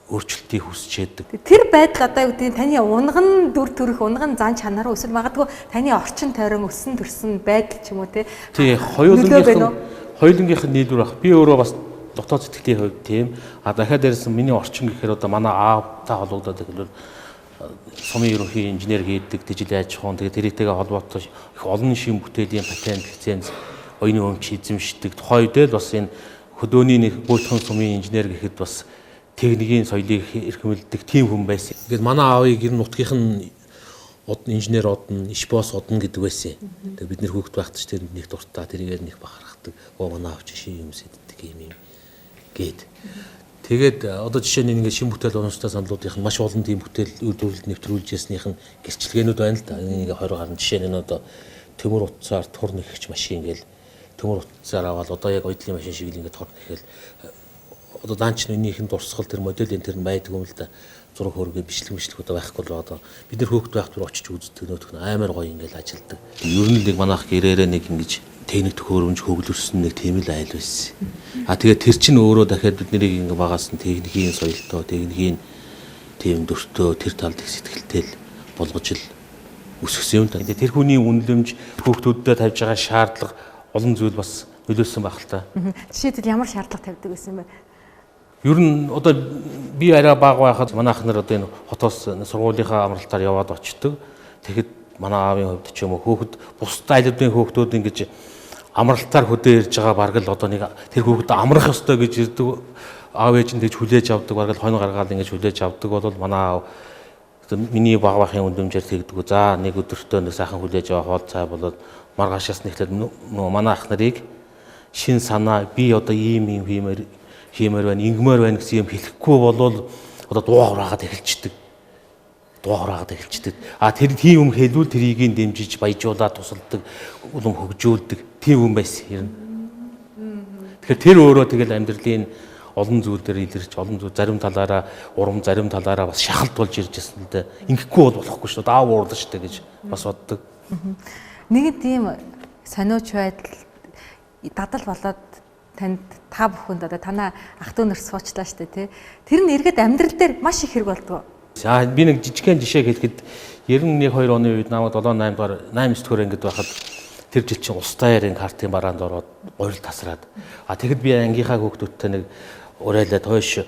өөрчлөлтийг хүсч яадаг. Тэр байдал одоо юу гэдэг нь таны унган дүр төрх, унган зан чанар эсвэл магадгүй таны орчин тойрон өссөн төрсөн байдал ч юм уу те. Тий, хоёулангийнх нь нийлүүр ах. Би өөрөө бас дотоод сэтгэлийн хувьд тийм. А дахиад дээрсэн миний орчин гэхээр одоо манай аавтай холбогдоод гэвэл сумын ерөнхий инженер хийдэг, дижил аж ахуйн тэгээд тэрийтэйгээ холбоотой их олон шин бүтээлийн патент, лиценз, оюуны өмч эзэмшдэг. Тухайн үедээ л бас энэ хөдөөний нэг буйтхан сумын инженер гэхэд бас техникийн соёлыг эрхэмлэдэг тийм хүн байсан. Ингээд манай аавыг ер нь нутгийнх нь инженер одно, иш босс одно гэдэг байсан. Тэгээд бид нэр хүүхэд байхад ч тэр нэг дуртай, тэрийгээр нэг бахархдаг. Оо манай аав чи шин юм сэддэг юм гээд. Тэгээд одоо жишээ нь ингээд шин бүтээл урамштай саналуудынх нь маш олон тийм бүтээл үйлдвэрлэлд нэвтрүүлж ясных нь гэрчлэгээнүүд байна л да. Ингээд 20 гаруй жишээ нь одоо төмөр утсаар тур нэхэж машин гээл төмөр утсаар аваад одоо яг оюутлын машин шиг л ингээд тур нэхэл одоо даанч нүнийх нь дурсгал тэр моделийн тэр нь байдаг юм л да. Зураг хөргөө бичлэг одоо байхгүй л одоо бид нар хөөхд байх түр очиж үздэг нөтөх нь амар гоё ингээл ажилдаг. Ер нь л нэг манайх гэрээрээ нэг ингэж техник төхөөрөмж хөглөрсөн нэг тийм л айл байсан. А тэгээд тэр чинь өөрөө дахиад бид нарыг ингээ багаас нь техникийн соёлтой, техникийн тийм дөртөө тэр талд их сэтгэлтэй л болгож л өсгсөн юм та. Тэр хүний үнэлэмж хүүхдүүдэд тавьж байгаа шаардлага олон зүйл бас нөлөөлсөн байх л та. Жишээлбэл ямар шаардлага тавьдаг байсан бэ? Ер нь одоо би арай бага байхад манайх нар одоо энэ хотоос сургуулийнхаа амралтаар яваад очдөг. Тэгэхэд манай аавын хувьд ч юм уу хүүхэд бусад айлуудын хүүхдүүд ингэж амралтаар хөдөө ирж байгаа бараг л одоо нэг тэр хүүхэд амрах ёстой гэж ирдэг. Аав ээж нь тэгж хүлээж авдаг, бараг л хонь гаргаал ингэж хүлээж авдаг бол манай аав миний бага бахын үнэмжээр тэгдэг. За нэг өдөртөө нэг сайхан хүлээж авах хоол цай болоод маргаашаас нэхлээд нөгөө манай ах нарыг шин санаа би одоо ийм юм хиймээр байна, ингэмээр байна гэсэн юм хэлэхгүй болвол одоо дуугаа хураагаад эхэлчихдэг. А тэр тийм юм хэлвэл тэрийг дэмжиж, баяжуулаад тусалдаг, улам хөгжүүлдэг тийм юм байсан юм. Тэгэхээр тэр өөрөө тэгэл амьдралын олон зүйл дээр илэрч, олон зүйл зарим талаараа урам, зарим талаараа бас шахалт болж ирж байсан л дээ. Ингэхгүй бол болохгүй шүү дээ. Аав уурлаа шүү дээ гэж бас боддог. Нэг тийм сониуч байдал дадал болоод танд та бүхэнд одоо танаа ах トゥ нар суучлаа шүү дээ тий. Тэр нь эргээд амьдрал дээр маш их хэрэг болдгоо. За би нэг жижигхэн жишээ хэлэхэд 91 2 оны үед намайг 7 8 дугаар 8 9 дугаар ангид байхад тэр жил чинь ус даяарын картын бараанд ороод гурил тасраад. А тэгэхэд би ангийнхаа хүүхдүүдтэй нэг уриалаад хойш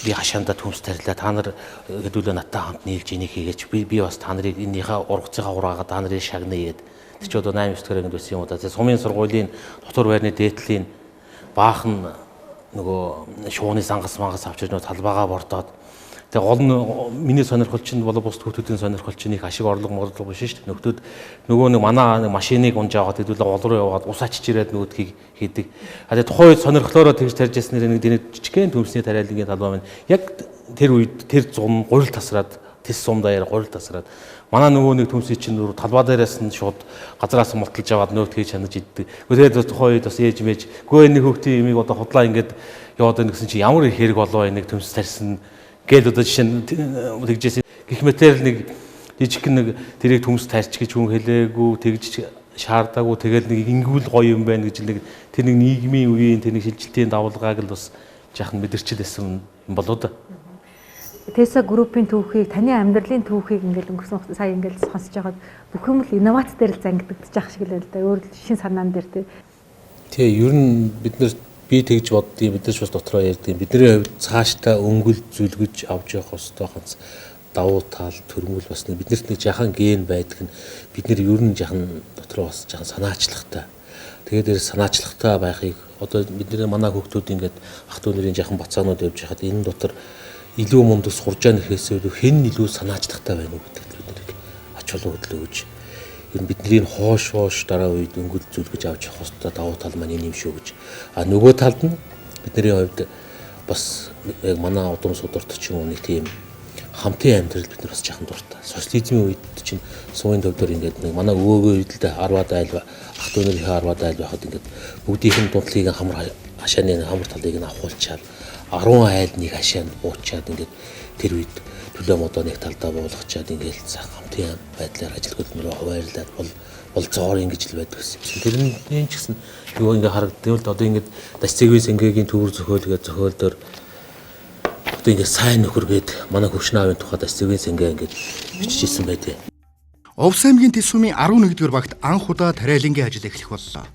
би хашаандаа төмс тарилаа. Та нар хэдүүлээ надтай хамт нийлж энийг хийгээч. Би бас та нарыг энийхээ ургацынхаа ураагаа та нарыг шагнаа гээд. Тэр чи одоо 8 9 дугаар ангид байсан юм уу да. Сумын сургуулийн дотор байрны дээдлийн баахан нөгөө шууны сангас мангас авчирч нөгөө талбайгаа бордоод тэгээ гол нь миний сонирхол чинь болоо бусд хүүхдүүдийн сонирхол чинь их ашиг орлого морлого биш шүү дээ. Нөхдүүд нөгөө нэг манай нэг машиныг унж аваад хэдүүлээ гол руу яваад ус ачиж ирээд нөгөөдхийг хийдэг. А тэгээ тухайн үед сонирхлоороо тэгж тарьж яснаар нэг тэр жижигхэн төмсний тариалангийн талбай маань яг тэр үед тэр зун гурил тасраад тэс сум даяар гурил тасраад манай нөгөө нэг төмсний чинь талбай дээрээс нь шууд газраас мулталж аваад нөөтгийг чанаж иддэг. Тэгээд тухайн үед бас ээж мэж гөө энэ хүүхдийн имийг одоо худлаа ингээд яваад байна гэсэн чинь ямар их хэрэг болоо энэ нэг төмс тарьсан гээл одоо жишээ нь тэгжээс гэх мэтэр нэг жижигхэн нэг тэрийг төмс тарьч гэж хүн хэлээгүй тэгж шаардаагүй тэгэл нэг ингүүл гоё юм байна гэж нэг тэр нэг нийгмийн үеийн тэр нэг шилжилтийн давалгааг л бас жаахан мэдэрчил байсан юм болоо да. Тэсо группийн түүхийг, таны амьдралын түүхийг ингээл өнгөрсөн сая ингээл сонсож байхад бүх юм л инновац дээр л зангидагдчих ах шиг л байл да. Өөр л шин санаан дээр тий. Тий, ер нь бид нар би тэгж боддгийг бид нар ч бас дотроо ярьдгийг. Бидний хувьд цаашдаа өнгөл зүлгэж авч явах ёстой ганц давуу тал төрмөл бас нэг биднэрт нэг жахан ген байдаг нь бид нар ер нь жахан дотроо бас жахан санаачлагтай. Тэгээд тэр санаачлагтай байхыг одоо бидний манай хүүхдүүд ингээд ах トゥ нарын жахан бацаанууд явж байхад энэ дотор илүү мундаг сурж байгаа нэхээсээ илүү хэн илүү санаачлагтай байна уу гэдэгт бид нарыг ач холбогдол өгж ер нь бидний хоош дараа үед өнгөл зүлгэж авч явах ёстой давуу тал маань энэ юм шүү гэж. А нөгөө талд нь бидний хувьд бас яг манай удам сударт ч юм уу нэг тийм хамтын амьдрал бид нар бас жахан дуртай. Социализмын үед чинь сууны төв дээр ингээд нэг манай өвөөгөө үед л 10-аад айл ах トゥ нарынхаа 10-аад айл байхад ингээд бүгдийнх нь дунтлыг хамар хашааны хамар талыг нь авахулчаад 10 айл нэг хашаанд буучаад ингээд тэр үед төлөө модоо нэг талдаа буулгачаад ингээд хамтын байдлаар ажил хөдөлмөрөөр хуваарлаад болцоогоор ингэж л байдаг гэсэн. Тэрний ч гэсэн юу ингээд харагддаг л одоо ингээд Дашцэгийн сэнгэгийн төвөр зөхөөл гээд зөхөөл дөр одоо ингээд сайн нөхөр гээд манай хөвшин аавын тухай Дашцэгийн сэнгэ ингээд бичижсэн байдیں۔ Увс аймгийн Тэс сумын 11-р багт анх удаа тариалангийн ажил эхлэх боллоо.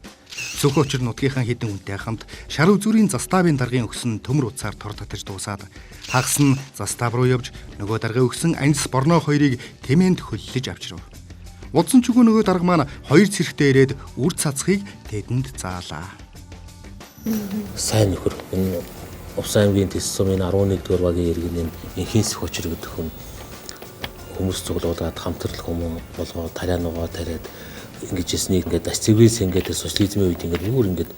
Сөхө учир нутгийнхаа хэдэн хүнтэй хамт шар үзүүрийн заставын даргын өгсөн төмөр утсаар тор татаж дуусаад хагас нь застав руу явж нөгөө даргын өгсөн анис борноо хоёрыг тэмээнд хөллөж авчирв. Удсан ч үгүй нөгөө дарга маань хоёр цэрэгтэй ирээд үр цацхыг тэдэнд заалаа. Сайн нөхөр энэ Увс аймгийн Тэс сумын 11-р багийн иргэн энэ Сөх учир гэдэг хүн хүмүүс цуглуулад хамтрал хүмүүн болгоо тариануугаа тариад ингэж яснийг ингээд Дашцэгийн сэнгээд социализмын үед ингээд бүр ингээд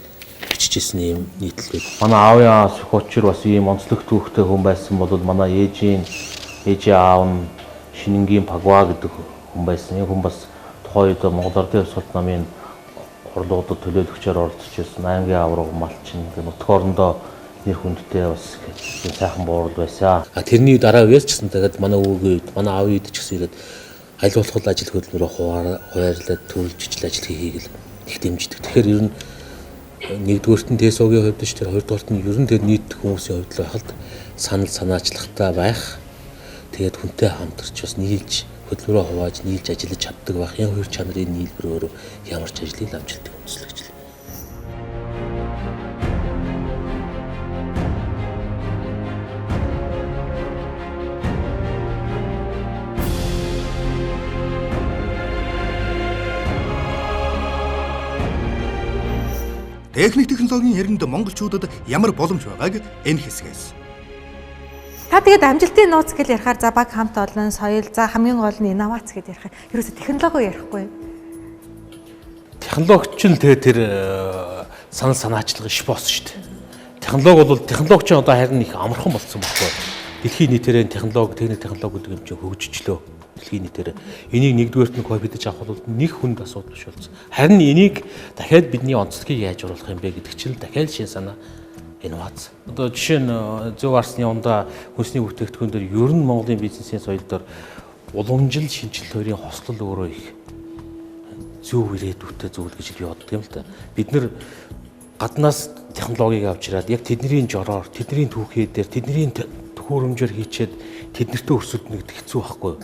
бичижсэн юм нийтлэл байд. Манай аавын Сөх учир бас ийм онцлог түүхтэй хүн байсан бол манай ээжийн аав нь Шинэнгийн Пагва гэдэг хүн байсан. Энэ хүн бас тухайн үед Монгол Ардын Хувьсгалт намын хурлуудад төлөөлөгчөөр оролцож байсан. Аймгийн авраг малчин нутг орондоо Бидний хүндтэй бас сайхан буурал байсан. А тэрний дараа үеэс ч гэсэн тэгээд манай өвөгийн үед, манай аавын үед ч гэсэн ирээд аль болох ажил хөдөлмөрөө хуваарлаад төрөлж ижил ажил хийхийг л их дэмждэг. Тэгэхээр ер нь нэгдүгээрт нь ТЭСО-гийн хувьд ч тэр хоёрдугаарт нь ер нь тэр нийт хүмүүсийн хувьд л байхад санал санаачлагтай байх. Тэгээд хүнтэй хамтарч бас нийлж хөдөлмөрөө хувааж нийлж ажиллаж чаддаг байх. Энэ хоёр чанарын нийлбэр өөрөө ямар ч ажлыг амжилттай үндэслэгч л. Техник технологийн хэрэгэнд монголчуудад ямар боломж байгааг энэ хэсгээс. Та тэгээд амжилтын нууц гэж ярихаар за баг хамт олон, соёл, за хамгийн гол нь инновац гэж ярих. Ерөөсө технологи ярихгүй. Технологи ч л тэгээд тэр санал санаачлага иш бос шүү дээ. Технологи бол технологи ч одоо харин их амархан болсон байхгүй. Дэлхийн нийтээр технологи, техник технологи гэдэг юм чинь хөгжичлөө. Дэлхийн нийтээр энийг нэгдүгээрт нь копидж авах бол нэг хүнд асуудал биш болсон. Харин энийг дахиад бидний онцлогийг яаж оруулах юм бэ гэдэг чинь дахиад шинэ санаа инновац. Одоо жишээ нь зөв арсны ундаа хүнсний бүтээгдэхүүн дээр ер нь Монголын бизнесийн соёл дээр уламжил шинжилэл хоёрын хослол өөрөө их зөв ирээдүйтэй зүйл гэж би боддог юм л да. Бид нэр гаднаас технологиг авч ирээд яг тэдний жороор, тэдний түүхээ дээр, тэдний төхөөрөмжөөр хийчээд тэднэртэй өрсөлдөнө гэдэг хэцүү байхгүй юу?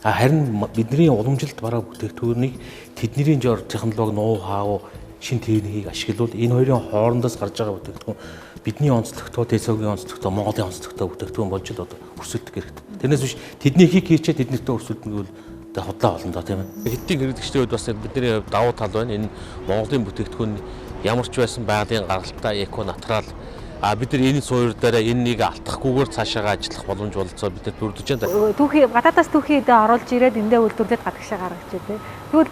Харин бидний уламжилт бараа бүтээгдэхүүнийг тэдний жор технологи ноу хау шин техникийг ашиглавал энэ хоёрын хоорондоос гарч байгаа бүтээгдэхүүн бидний онцлогтой, ТЭСО-гийн онцлогтой, Монголын онцлогтой бүтээгдэхүүн болж л одоо өрсөлдөх хэрэгтэй. Тэрнээс биш тэднийхийг хийчээд тэднэртэй өрсөлдөнө гэвэл худлаа болно доо, тийм ээ. Хэдийн хэрэглэгчдийн хувьд бас бидний хувьд давуу тал байна. Энэ Монголын бүтээгдэхүүн ямар ч байсан байгалийн гаралтай эко натурал. А бид нар энэ суур дээр энэ нэг алтахгүйгээр цаашаага ажиллах боломж бололцоо бид нар бүрдэж байна. Түүхий гадаадаас түүхий эдээ оруулж ирээд эндээ үйлдвэрлээд гадагшаа гаргаж ирээ. Тэгвэл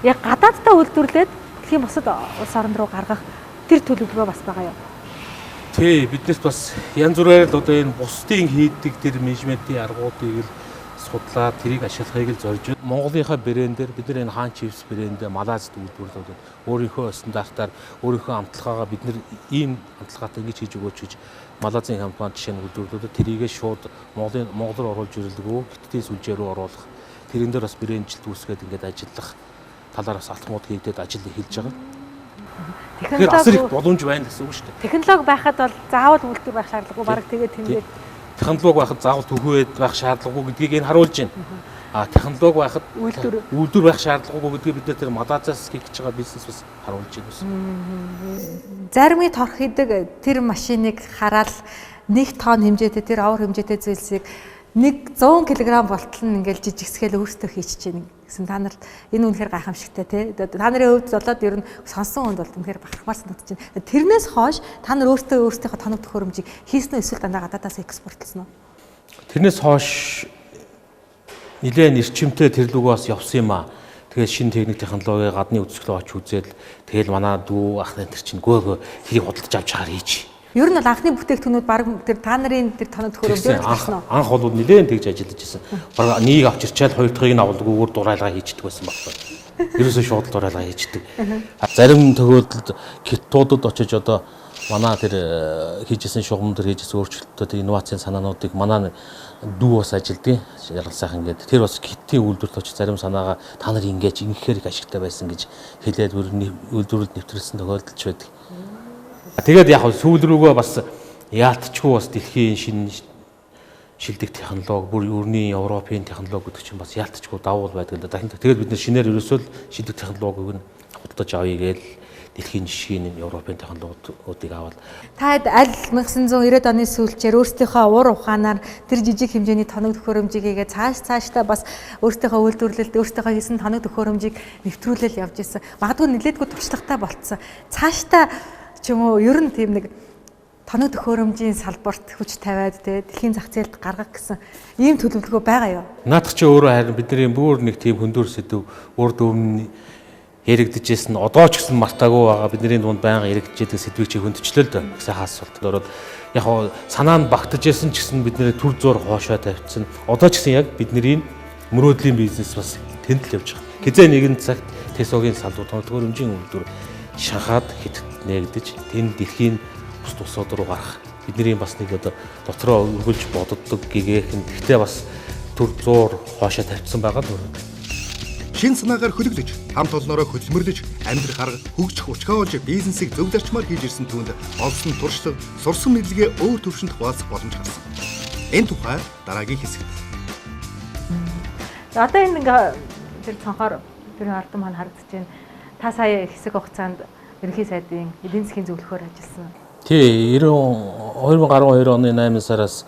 яг гадааддаа үйлдвэрлээд дэлхийн бусад улс орн руу гаргах тэр төлөвлөгөө бас байгаа юу? Тий, биднэрт бас янз бүрээр л одоо энэ бусдын хийдэг тэр менежментийн аргуудыг л судлаад тэрийг ашиглахыг л зорж байна. Монголынхаа брэндээр бид нар энэ Хаан Чивс брэндээ Малайзд үйлдвэрлээд өөрийнхөө стандартаар өөрийнхөө амталгаагаа бид нар ийм амталгаатай ингэж хийж өгөөч гэж Малайзын компани жишээ нь үйлдвэрлээд тэрийгээ шууд Монголын Монгол руу оруулж ирэлгүй хятадын сүлжээ рүү оруулах тэрэн дээр бас брэнджилт үүсгээд ингээд ажиллах талаар бас алтмууд хийгдээд ажил эхэлж байгаа. Тэгэхээр асар их боломж байна гэсэн үг шүү дээ. Технологи байхад бол заавал үйлдвэр байх шаардлагагүй бараг тэгээд тэмдээд технологи байхад заавал төхөөд байх шаардлагагүй гэдгийг энэ харуулж байна. А технологи байхад үйлдвэр байх шаардлагагүй гэдгийг бид тэр Малайзаас хийх гэж байгаа бизнес бас харуулж байна гэсэн. Заримыг торх хийдэг тэр машиныг хараад нэг тонн хэмжээтэй тэр овор хэмжээтэй зүйлсийг 100 кг болтол нь ингээл жижигсгээл өөртөө хийчихэж байна гэсэн та нарт энэ үнэхээр гайхамшигтай тий. Та нарын хувьд болоод ер нь сонсон хүнд бол үнэхээр бахархмаар санагдаж байна. Тэрнээс хойш та нар өөртөө өөрсдийнхөө тоног төхөөрөмжийг хийсэн үү эсвэл дандаа гадаадаас экспортлсон уу? Тэрнээс хойш нэлээд эрчимтэй тэр лүгөө бас явсан юм аа. Тэгээд шинэ техник технологи гадны үзэсгэлээ оч үзээл тэгэл манай дүү ах нар чинь гөөгөө тэрийг худалдаж авч чагаар хийж. Ер нь бол анхны бүтээгдэхүүнүүд баг тэр та нарын тэр тоног төхөөрөмжөөр болсон уу? Анх бол нэлээд тэгж ажиллаж байсан. Баг нэг авч ирчээл хоёр дахьыг нь авалгүйгээр дурайлгаа хийчдэг байсан байхгүй. Ерөөсөө шууд дурайлгаа хийчдэг. Зарим тохиолдолд хятадуудад очиж одоо манай тэр хийжсэн шугам дээр хийжсэн өөрчлөлтөө тэр инновацийн санаануудыг манай дүү бас ажилдгийн яргал сайхан гээд тэр бас хятадын үйлдвэрт очиж зарим санаагаа та нар ингэж ингэхээр их ашигтай байсан гэж хэлээд үйлдвэрлэлд нэвтрүүлсэн тохиолдолч байдаг. Тэгээд яг сүүл рүүгээ бас яалтчгүй бас дэлхийн шинэ шилдэг технологи бүр өрний Европын технологи гэдэг чинь бас яалтчгүй давуул байдаг л да. Тэгээд бид нэр шинээр ерөөсөө л шилдэг технологиг нь худалдаж авъя гээл дэлхийн жишгийн Европын технологиудыг аваад. Та аль 1990-ад оны сүүлчээр өөрсдийнхөө уур ухаанаар тэр жижиг хэмжээний тоног төхөөрөмжийг хийгээ цааш цаашдаа бас өөрсдийнхөө үйлдвэрлэлд өөрсдийнхөө хийсэн тоног төхөөрөмжийг нэвтрүүлэл явж исэн. Магадгүй нэлээдгүй туршлагатай болцсон. Цаашдаа ч юм уу ер нь тийм нэг тоног төхөөрөмжийн салбарт хүч тавиад те дэлхийн зах зээлд гаргах гэсэн ийм төлөвлөгөө байгаа юу? Наадах чи өөрөө харин бидний бүр нэг тийм хөндөр сэдв урд өмнө яригдчихсэн одоо ч гэсэн мартаагүй байгаа бидний дунд байнга яригдчихэдэг сэдвийг чи хөндчлөө л дөө. Гэсэн хаасуулт ороод яг хоо санаа нь багтажсэн ч гэсэн бидний төр зур хоошоо тавьчихсан. Одоо ч гэсэн яг бидний мөрөөдлийн бизнес бас тэнд л явж байгаа. Хизээ нэгэн цагт ТЭСО-гийн салбар тоног төхөөрөмжийн үйлдвэр Шанхайд Хятадд нээгдэж тэнд дэлхийн бус улсууд руу гарах Бидний бас нэг одоо дотроо өргөлж боддог гэгээх нь гэхдээ бас төр зуур хоошоо тавьчихсан байгаа л өрөөд. Шин санаагаар хөлөглөж, хамт олноороо хөдөлмөрлөж, амьдрах арга, хөгжих учгаа олж бизнесийг зөв зарчмаар хийж ирсэн түүнд олсон туршлага, сурсан мэдлэгээ өөр төвшөнд хуваалцах боломж гарсан. Энэ тухай дараагийн хэсэгт. Одоо энэ ингээ тэр цонхоор тэр алдан маань харагдаж байна. Та сая хэсэг хугацаанд ерөнхий сайдын эдийн засгийн зөвлөхөөр ажилласан. Тий, 2012 оны 8 сараас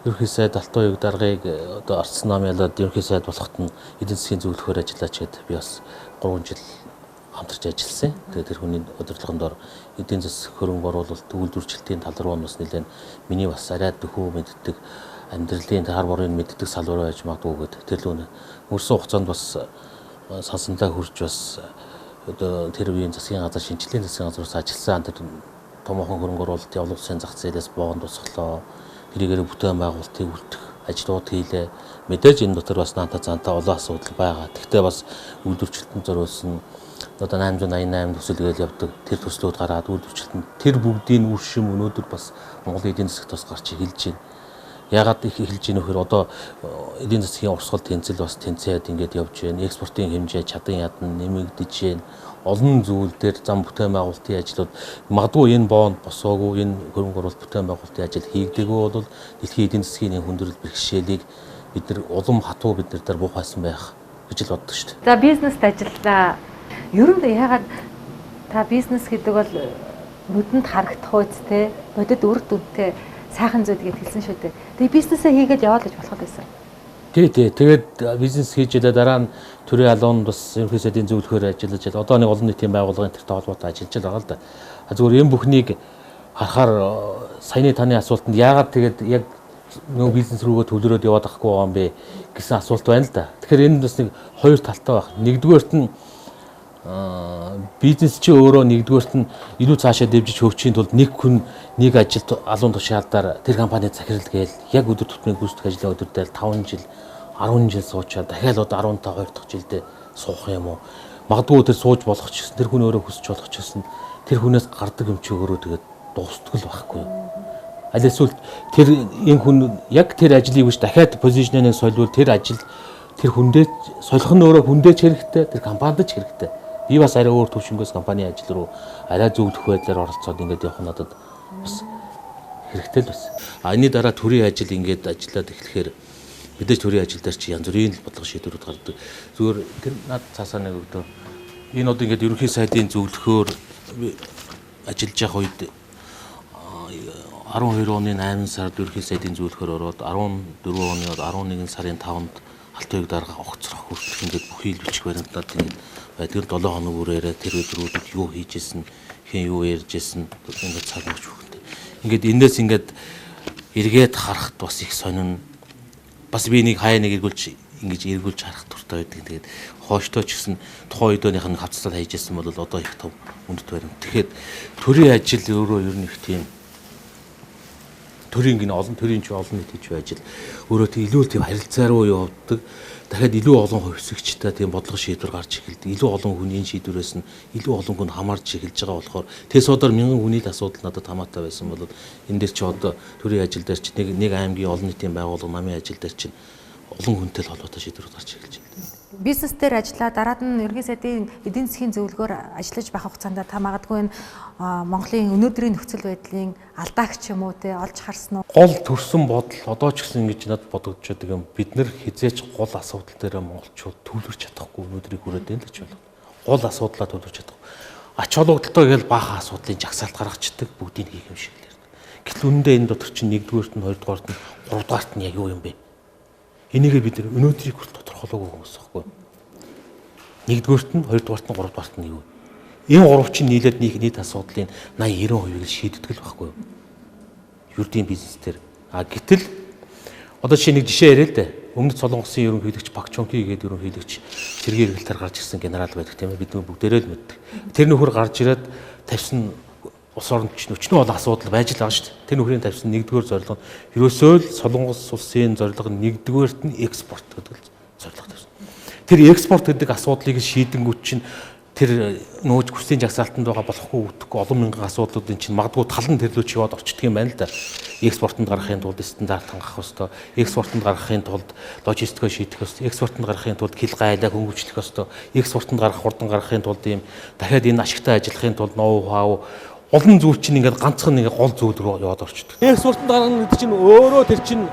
ерөнхий сайд Алтан уяг даргаыг одоо Арцсан нам ялаад ерөнхий сайд болоход нь эдийн засгийн зөвлөхөөр ажиллаач гэд би бас 3 жил хамтарч ажилласан. Тэгээд тэр хүний удирдлагын дор эдийн засаг, хөрөнгө оруулалт, үйлдвэрчлэлтийн тал руу нь бас нэлээд миний бас арай дөхөө мэддэг, амьдралын хар борыг мэддэг салбар байж магадгүй гэд тэр лүүнэ. Өнгөрсөн хугацаанд бас сансандаа хурж бас одоо тэр үеийн засгийн газар, шинжилгээний засгийн газраас ажилласан. Тэр томоохон хөрөнгө оруулалтын олон улсын зах зээлээс боон тусглаа. Тэрийгээр бүтээн байгуулалтыг үлдэх ажлууд хийлээ. Мэдээж энэ дотор бас наанта заанта олон асуудал байгаа. Гэхдээ бас үйлдвэрчлэлтэнд зориулсан одоо 888 төсөл гээл явдаг. Тэр төслүүд гараад үйлдвэрчлэлтэнд тэр бүгдийн үр шим өнөөдөр бас Монголын эдийн засагт бас гарч эхэлж байна. Ягаад их эхэлж байна вэхээр одоо эдийн засгийн урсгал тэнцэл бас тэнцээд ингээд явж байна. Экспортын хэмжээ чадан ядан нэмэгдэж байна. Олон зүйл дээр зам бүтээн байгуулалтын ажлууд магадгүй энэ бонд босоогүй, энэ хөрөнгө оруулалт бүтээн байгуулалтын ажил хийгдээгүй бол дэлхийн эдийн засгийн хүндрэл бэрхшээлийг бид нар улам хатуу бид нар дээр буухайсан байх гэж л боддог шүү дээ. За, бизнест ажиллаа. Ер нь яагаад та бизнес гэдэг бол нүдэнд харагдах үстэй, бодит үр дүнтэй сайхан зүйл гэж хэлсэн шүү дээ. Тэгээ бизнесээ хийгээд яваал гэж болох байсан. Тий. Тэгээд бизнес хийж илээ дараа нь төрийн алуун бас ерөнхий сайдын зөвлөхөөр ажиллаж л одоо нэг олон нийтийн байгууллагын тэртэй холбоотой ажиллаж л байгаа л да. Зүгээр энэ бүхнийг харахаар саяны таны асуултанд яагаад тэгээд яг нөгөө бизнес рүүгээ төвлөрөөд яваад ахгүй байгаа юм бэ гэсэн асуулт байна л да. Тэгэхээр энэ бас нэг хоёр талтай байх. Нэгдүгээрт нь бизнес чи өөрөө нэгдүгээрт нь илүү цаашаа дэвжиж хөгжихийн тулд нэг хүн нэг ажилд алуун тушаалдаар тэр компани захирал гээл яг өдөр тутмын гүйцэтгэх ажлын өдөр дээр 5 жил 10 жил суучаад дахиад одоо 15 2 дахь жилдээ суух юм уу? Магадгүй тэр сууж болох ч гэсэн тэр хүн өөрөө хүсч болох ч гэсэн тэр хүнээс гардаг юм чи өөрөө тэгээд дуустдаг л байхгүй юу? Аль эсвэл тэр энэ хүн яг тэр ажлыг биш дахиад позишнээ сольвол тэр ажил тэр хүндээ солих нь өөрөө хүндээ ч хэрэгтэй, тэр компанид ч хэрэгтэй. Би бас арай өөр төвшөнгөөс компани ажил руу арай зөвлөх байдлаар оролцоод ингээд явах нь надад бас хэрэгтэй л байсан. А энэний дараа төрийн ажил ингээд ажиллаад эхлэхээр мэдээж төрийн ажил дээр чи янз бүрийн бодлого шийдвэрүүд гардаг. Зүгээр тэр над цаасаа нэг өгдөө. Энэ одоо ингээд ерөнхий сайдын зөвлөхөөр ажиллаж явах үед 12 оны 8 сард ерөнхий сайдын зөвлөхөөр ороод 14 оны 11 сарын 5-нд Алтан уяг дарга огцрох хүртэлх ингээд бүхий л бичих баримтнууд ингээд байдаг. 7 хоног үрээрээ тэр өдрүүдэд юу хийжсэн, хэн юу ярьжсэн ингээд цаг өгч өгөнтэй. Ингээд энэс ингээд эргээд харахад бас их сонин. Бас би нэг хаяа нэг эргүүлж ингэж эргүүлж харах тур байдаг. Тэгээд хооштой ч гэсэн тухайн үеийнх нь хавцлал хийжсэн бол одоо их том үнэт баримт. Тэгэхээр төрийн ажил өөрөө ер нь их тийм төрийн гинэ олон төрийн ч олон нийтийн ч ажил өөрөө тийм илүү тийм харилцаа руу явдаг. Дахиад илүү олон хувьсагчтай тийм бодлого шийдвэр гарч эхэлдэг. Илүү олон хүний шийдвэрээс нь илүү олон хүн хамаарч эхэлж байгаа болохоор тэсодоор мянган хүний л асуудал надад хамаатай байсан бол энэ дээр чи одоо төрийн ажил дээр чи нэг аймгийн олон нийтийн байгууллага намын ажил дээр чи олон хүнтэй л холбоотой шийдвэрүүд гарч эхэлж байна. Бизнес дээр ажиллаа дараад нь ерөнхий сайдын эдийн засгийн зөвлөгөөр ажиллаж байх хугацаанд та магадгүй энэ Монголын өнөөдрийн нөхцөл байдлын алдаагч юм уу те олж харсан уу? Гол төрсэн бодол одоо ч гэсэн ингэж надад бодогдож байдаг юм. Бид нэр хизээч гол асуудал дээр монголчууд төвлөрч чадахгүй өнөөдрийг хүрээд байна л гэж байна. Гол асуудлаа төвлөрч чадахгүй. Ач холбогдолтой гээл баахан асуудлын жагсаалт гаргацдаг, бүгдийг хийх юм шиг л ярина. Гэтэл үнэндээ энэ дотор чинь нэгдүгээрт нь, хоёрдугаарт нь, гуравдугаарт нь яг юу юм бэ? Энийгээ бид нар өнөөдрийг хүртэл тодорхойлоогүй хүмүүс байхгүй. Нэгдүгээрт нь, хоёрдугаарт нь, гуравдугаарт нь юу? Энэ гурав чинь нийлээд нэг нийт асуудлын 80 90% л шийддэг л байхгүй юу? Юрдийн бизнес дээр. А гэтэл одоо жишээ нэг жишээ яриа л дээ. Өмнөд Солонгосын ерөнхийлөгч Пак Чонки гэдэг ерөнхийлөгч цэргийн эргэлтээр гарч ирсэн генерал байдаг тийм ээ. Бид бүгдээрээ л мэддэг. Тэр нөхөр гарч ирээд тавьсан улс оронд чинь өчнөө олон асуудал байж л байгаа шүү дээ. Тэр нөхрийн тавьсан нэгдүгээр зорилго нь ерөөсөө л Солонгос улсын зорилго нь нэгдүгээрт нь экспорт гэдэг л зорилго тавьсан. Тэр экспорт гэдэг асуудлыг шийдэнгүүт чинь Тэр нөөж хүслийн жагсаалтанд байгаа болохгүй үтгэхгүй олон мянган асуудлуудын чинь магадгүй тал нь тэрлүү чи яваад орчдөг юм байна л да. Экспортод гаргахын тулд стандарт хангах ёстой. Экспортод гаргахын тулд логистикоо шийдэх ёстой. Экспортод гаргахын тулд хил гайлаа хөнгөвчлөх ёстой. Экспортод гаргах, хурдан гаргахын тулд ийм дахиад энэ ашигтай ажиллахын тулд ноу хау олон зүйл чинь ингээд ганцхан нэг гол зүйл рүү яваад орчдөг. Экспортод гаргана гэдэг чинь өөрөө тэр чинь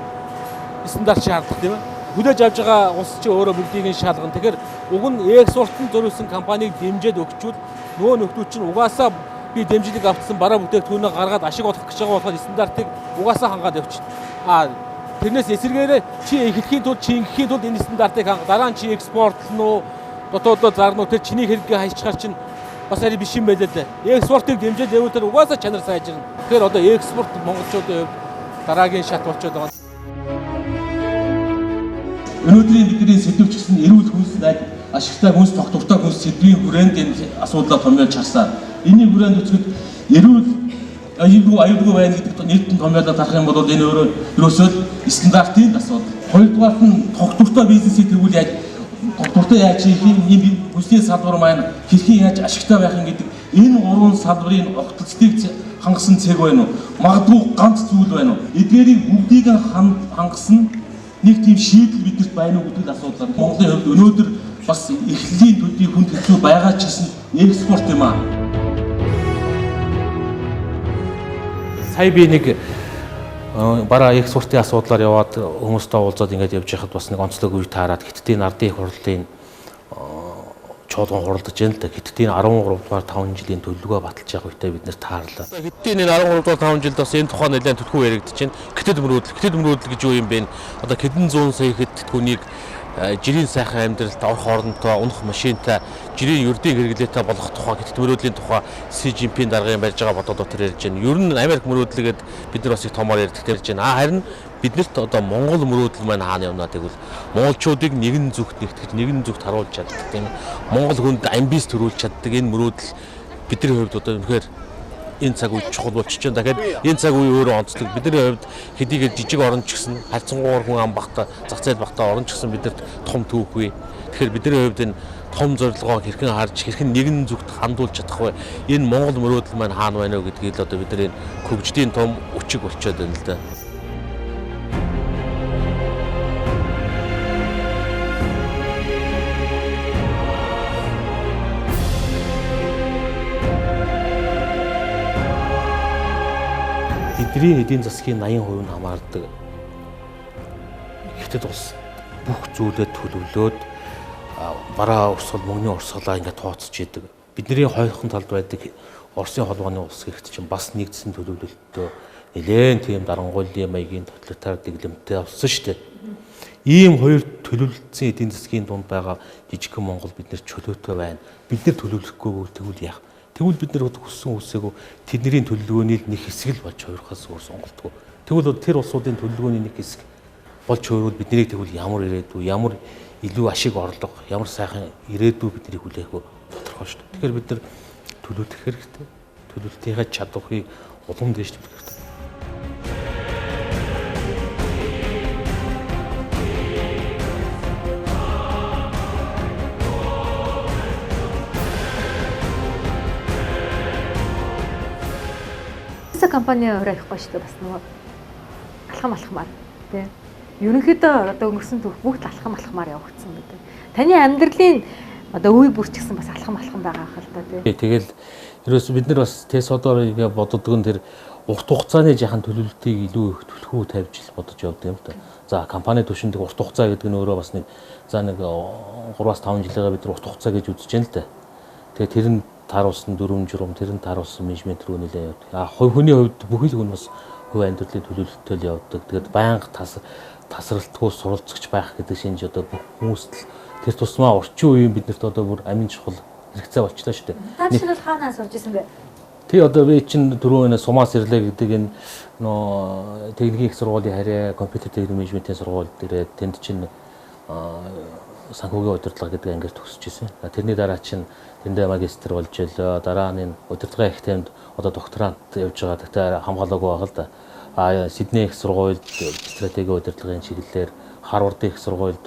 стандарт шаардах тийм ээ. Хүлээж авч байгаа улс чинь өөрөө бүгдийг нь шалгана. Тэгэхээр уг нь экспортод зориулсан компанийг дэмжиж өгчүүл нөгөө нөхдүүд чинь угаасаа би дэмжлэг авчихсан бараа бүтээгдэхүүнээ гаргаад ашиг олох гэж байгаа болохоор стандартыг угаасаа хангаад явчихна. А тэрнээс эсэргээрээ чи эхлэхийн тулд чи ингэхийн тулд энэ стандартыг ханга. Дараа нь чи экспортлно уу, дотоодоо зарна уу, тэр чиний хэрэггээ хайчгаар чинь бас арай биш юм байлээ дээ. Экспортыг дэмжиж явуул тэр угаасаа чанар сайжирна. Тэгэхээр одоо экспорт монголчуудын хувьд дараагийн шат болчиход байгаа. Өнөөдрийн бидний сэдв ч гэсэн эрүүл хүнс ашигтай хүнс, тогтвортой хүнс сэдвийн хүрээнд энэ асуудлаа томьёолж харсан. Энийн хүрээнд үзэхэд эрүүл аюулгүй байна гэдэг нийтэн томьёолоод харах юм бол энэ өөрөө ерөөсөө стандартын асуудал. Хоёрдугаарт нь тогтвортой бизнесийг тэргүүл яаж тогтвортой яаж хийх юм, энэ хүнсний салбар маань хэрхэн яаж ашигтай байх юм гэдэг энэ гурван салбарын огтлцыг хангасан цэг байна уу? Магадгүй ганц зүйл байна уу? Эдгээрийг бүгдийг нь хангасан нэг тийм шийдэл бидэрт байна уу гэдэг асуудал. Монголын хувьд өнөөдөр бас эхлэлийн төдий хүнд хэцүү байгаа ч гэсэн экспорт юм аа. Сая би нэг бараа экспортын асуудлаар яваад хүмүүстэй уулзаад ингээд явж байхад бас нэг онцлог үе таарад Хятадын ардын их хурлын чуулган хуралдаж байна л да. Хятадын 13 дугаар 5 жилийн төлөвлөгөө баталж явах үедээ бид нэр таарлаа. Хятадын энэ 13 дугаар 5 жилд бас энэ тухай нэлээд түлхүү яригдаж байна. Хятад мөрөөдөл гэж юу юм бэ? Одоо хэдэн зуун сая хятад хүнийг жирийн сайхан амьдралд орох оронтой, унах машинтай, жирийн ердийн хэрэглээтэй болгох тухай Хятад мөрөөдлийн тухай Си Жинпин даргын барьж байгаа бодол дотор ярьж байна. Ер нь Америк мөрөөдлөгээд бид нар бас их томоор ярьдаг ярьж байна. Харин биднэрт одоо Монгол мөрөөдөл маань хаана явна гэвэл монголчуудыг нэгэн зүгт нэгтгэж, нэгэн зүгт харуулж чаддаг тийм Монгол хүнд амбиц төрүүлж чаддаг энэ мөрөөдөл бидний хувьд одоо үнэхээр энэ цаг үе чухал болчихж байна. Тэгэхээр энэ цаг үе өөрөө онцлог. Бидний хувьд хэдийгээр жижиг орн ч гэсэн харьцангуйгаар хүн ам багта, зах зээл багта орн ч гэсэн бидэрт том түүх бий. Тэгэхээр бидний хувьд энэ том зорилгоо хэрхэн харж, хэрхэн нэгэн зүгт хандуулж чадах вэ? Энэ Монгол мөрөөдөл маань хаана байна вэ гэдгийг л одоо бид нар энэ хөгжлийн том өчиг болчиход байна л да. Бидний эдийн засгийн 80% нь хамаардаг Хятад улс бүх зүйлээ төлөвлөөд бараа урсгал, мөнгөний урсгалаа ингээд тооцож идэг. Бидний хойхон талд байдаг Оросын холбооны улс гэгт чинь бас нэгдсэн төлөвлөлтөө нэлээд тийм дарангуйлын маягийн тоталитар дэглэмтэй болсон шүү дээ. Ийм хоёр төлөвлөсөн эдийн засгийн дунд байгаа жижигхэн Монгол бид нэр чөлөөтэй байна. Бид нэр төлөвлөхгүй тэгвэл яах? Тэгвэл бид нэр хүссэн үсээгүй тэдний төлөвлөгөөний нэг хэсэг л болж хувирахаас өөр сонголтгүй. Тэгвэл тэр улсуудын төлөвлөгөөний нэг хэсэг болж хувирвал биднийг тэгвэл ямар ирээдүй, ямар илүү ашиг орлого, ямар сайхан ирээдүй биднийг хүлээх вэ тодорхой шүү дээ. Тэгэхээр бид нар төлөвлөх хэрэгтэй. Төлөвлөлтийнхээ чадварыг улам дэвшлэх хэрэгтэй. Компани өөрөө ихгүй шүү дээ бас нөгөө алхам алхмаар тий. Ерөнхийдөө одоо өнгөрсөн түүх бүгд алхам алхмаар явагдсан гэдэг. Таны амьдралын одоо үе бүр ч гэсэн бас алхам алхам байгаа хэл та тий. Тэгэл ерөөс бид нар бас Тесодоор ингээ боддог нь тэр урт хугацааны жахан төлөвлөлтийг илүү их түлхүү тавьж л бодож явдаг юм та. За компани түвшинд урт хугацаа гэдэг нь өөрөө бас нэг за нэг 3-5 жилээгээ бид нар урт хугацаа гэж үзэж байна л да. Тэгээ тэр нь тааруулсан дүрм журам, тэр нь тааруулсан менежмент рүү нэлээд явдаг. А хувь хүний хувьд бүхэл хүн бас хувь амьдралын төлөвлөлтөөр явдаг. Тэгээд байнга тасралтгүй суралцагч байх гэдэг шинж одоо бүх хүмүүст л тэр тусмаа орчин үеийн биднэрт одоо бүр амин чухал хэрэгцээ болчлоо шүү дээ. Та жишээлбэл хаанаа сурж исэн бэ? Тий одоо би чинь түрүү энэ сумаас ирлээ гэдэг энэ нөө техникийн их сургуулийн харьяа компьютер техник менежментийн сургууль дээрээ тэнд чинь санхүүгийн удирдлага гэдэг ангиар төгсөж исэн. Тэрний дараа чинь тэндээ магистр болж илээ. Дараа нь энэ удирдлагын академид одоо докторант явж байгаа. Гэхдээ хамгаалаагүй байгаа л да. А Сидней их сургуульд стратегийн удирдлагын чиглэлээр, Харвардын их сургуульд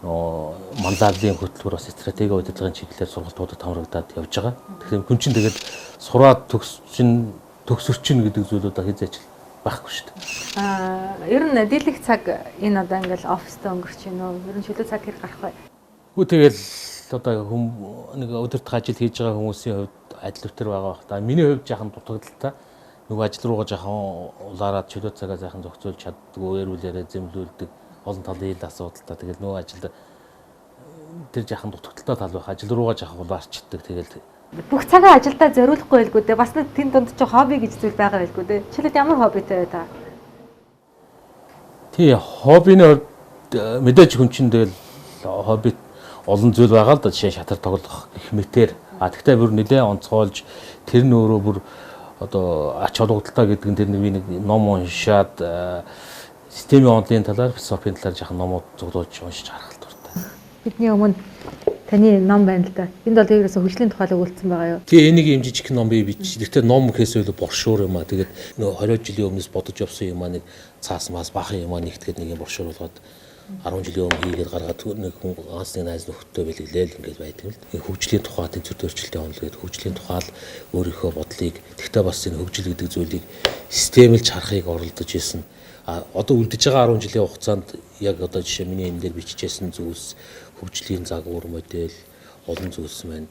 Манлайллын хөтөлбөр бас стратеги удирдлагын чиглэлээр сургалтуудад хамрагдаад явж байгаа. Тэгэхээр хүн чинь тэгээд сураад төгсөрчин гэдэг зүйлүүд хэзээ ч байхгүй шүү дээ. Ер нь дийлэх цаг энэ одоо ингээл оффист өнгөрч гин үү? Ер нь чөлөө цаг хэр гарах вэ? Үгүй тэгэл одоо хүм нэг өдөртөх ажил хийж байгаа хүмүүсийн хувьд ажил өтер байгаа бах та. Миний хувьд жаахан дутагдaltaй. Нөгөө ажил руугаа жаахан улаарад чөлөө цагаа жаахан зохицуулж чаддгүй, эрүүлээрээ зэмлүүлдэг олон талын ил асуудалтай. Тэгэл нөгөө ажилд тэр жаахан дутагдaltaй тал байх. Ажил руугаа жаахан улаарчдаг. Тэгэл бүх цагаа ажилдаа зориулахгүй байлгүй дээ. Бас нэг тэн дунд чи хобби гэж зүйл байгаа байлгүй дээ. Жишээлбэл ямар хоббитой вэ та? Тий, хоббиний хувьд мэдээж хүн чинь тэгэл хобби олон зүйл байгаа л да. Жишээ шатар тоглох гэх мэтэр. А тэгтээ бүр нэлээ онцгойлж тэр нь өөрөө бүр одоо ач холбогдолтой гэдэг нь тэр нэг ном уншаад системийн онлын талаар, философийн талаар жаахан номууд цуглуулж уншиж харах дуртай. Бидний өмнө таны ном байна л да. Энд бол ерөөсөө хөгжлийн тухай л өгүүлсэн байгаа юу? Тий, энийг юм жижиг ном би бич. Гэхдээ ном гэхээс илүү боршуур юм а. Тэгээд нөгөө 20 жилийн өмнөөс бодож явсан юм а нэг цаас маас баахан юм а нэгтгэхэд нэг юм боршуур болгоод 10 жилийн өмнө хийгээд гаргаад нэг хүн ганц нэг найз нөхдөд бэлгэлээл ингээд байдаг юм л. Энэ хөгжлийн тухай тэнцвэр төрчлөлтийн онол гэдэг хөгжлийн тухай л өөрийнхөө бодлыг тэгтээ бас энэ хөгжил гэдэг зүйлийг системэлж харахыг оролдож исэн. А одоо үлдэж байгаа 10 жилийн хугацаанд яг одоо жишээ миний энэ дээр бичижсэн зүйлс хөгжлийн загвар модель олон зүйлс маань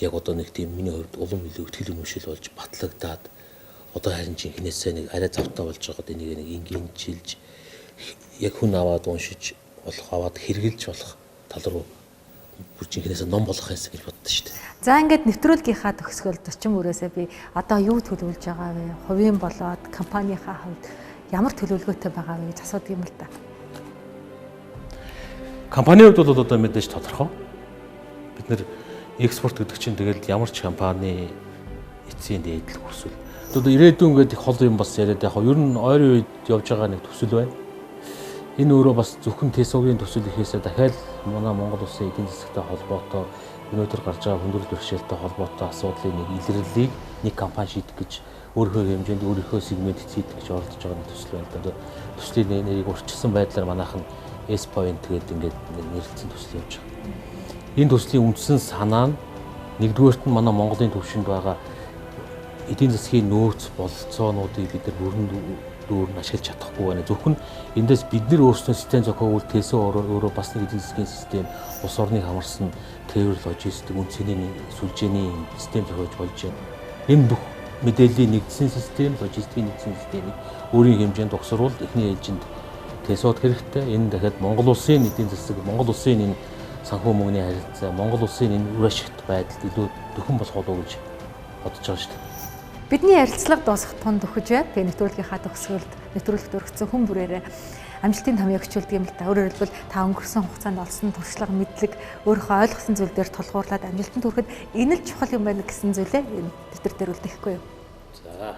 яг одоо нэг тийм миний хувьд улам илүү ихтгэл үнэмшил болж батлагдаад одоо харин жинхнээсээ нэг арай завтай болж байгаад энийг нэг энгийнчилж яг хүн аваад уншиж болох аваад хэрглэж болох тал руу бүр жинхнээсээ ном болох юмсан гэж боддоо шүү дээ. За ингээд нэвтрүүлгийнхаа төгсгөл зочин бүрээсээ би одоо юу төлөвлөж байгаа вэ? Хувийн болоод компанийнхаа хувьд ямар төлөвлөгөөтэй байгаа вэ гэж асуудаг юм л да. Компанийн хувьд бол одоо мэдээж тодорхой. Бид нэр экспорт гэдэг чинь тэгэл ямар ч компани эцсийн дээдл хүсвэл. Одоо ирээдүйн ингээд их хол юм бас яриад яг ер нь ойрын үед явж байгаа нэг төсөл байна. Энэ өөрөө бас зөвхөн ТЭСО-гийн төсөл ихээсээ дахиад манай Монгол улсын эдийн засагтай холбоотой өнөөдөр гарч байгаа хүндрэл бэрхшээлтэй холбоотой асуудлын нэг илэрлэлийг нэг компани шийдэх гэж өөрийнхөө хэмжээнд өөрийнхөө сегмент шийдэх гэж оролдож байгаа нэг төсөл байна л да. Төслийн нэрийг урьдчилсан байдлаар манайх нь S point гэдэг ингээд нэрлэлсэн төсөл явж байгаа. Энэ төслийн үндсэн санаа нь нэгдүгээрт нь манай Монголын түвшинд байгаа эдийн засгийн нөөц бололцоонуудыг бид нар бүрэн дүүрэн ашиглаж чадахгүй байна. Зөвхөн эндээс бид нар өөрсдөө систем зохиогвол ТЭСО өөрөө бас нэг эдийн засгийн систем, улс орныг хамарсан тээвэр логистик, үнцний сүлжээний систем зохиож болж байна. Энэ бүх мэдээллийн нэгдсэн систем, логистикийн нэгдсэн системийг өөрийн хэмжээнд угсруул эхний ээлжинд ТЭСО-д хэрэгтэй. Энэ дахиад Монгол улсын эдийн засаг, Монгол улсын энэ санхүү мөнгөний харилцаа, Монгол улсын энэ үр ашигт байдалд илүү дөхөн болох болов уу гэж бодож байгаа шүү дээ. Бидний ярилцлага дуусах тунд өгөж байна. Тэгээ нэвтрүүлгийнхаа төгсгөлд нэвтрүүлэгт өргөцсөн хүн бүрээрээ амжилтын томьёо хичүүлдэг юм л та. Өөрөөр хэлбэл та өнгөрсөн хугацаанд олсон туршлага, мэдлэг, өөрийнхөө ойлгосон зүйл дээр тулгуурлаад амжилтанд хүрэхэд энэ л чухал юм байна гэсэн зүйлээ энэ дэвтэр дээр үлдээхгүй юу? За.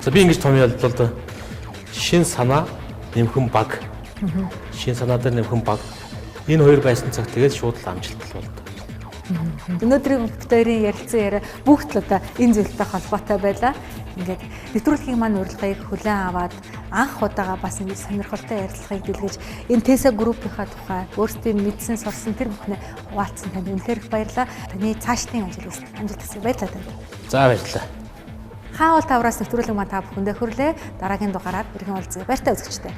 За би ингэж томьёоллоо л доо. Шин санаа нэмхэн баг. Шин санаа дээр нэмхэн баг. Энэ хоёр байсан цаг тэгээд шууд л амжилт болдог. Өнөөдрийн бит хоёрын ярилцсан яриа бүгд л одоо энэ зүйлтэй холбоотой байлаа. Ингээд нэвтрүүлгийн маань урилгыг хүлээн аваад анх удаага бас ингэ сонирхолтой ярилцлагыг дэлгэж энэ ТЭСО группийнхаа тухай өөрсдийн мэдсэн сурсан тэр бүхнээ хуваалцсан танд үнэхээр их баярлалаа. Таны цаашдын ажил амжилт хүсье. Баярлалаа танд. За баярлалаа. Хаан уул тавраас нэвтрүүлэг маань та бүхэндээ хүрлээ. Дараагийн дугаараар иргэн уулзъя. Баяртай үзэгчдээ.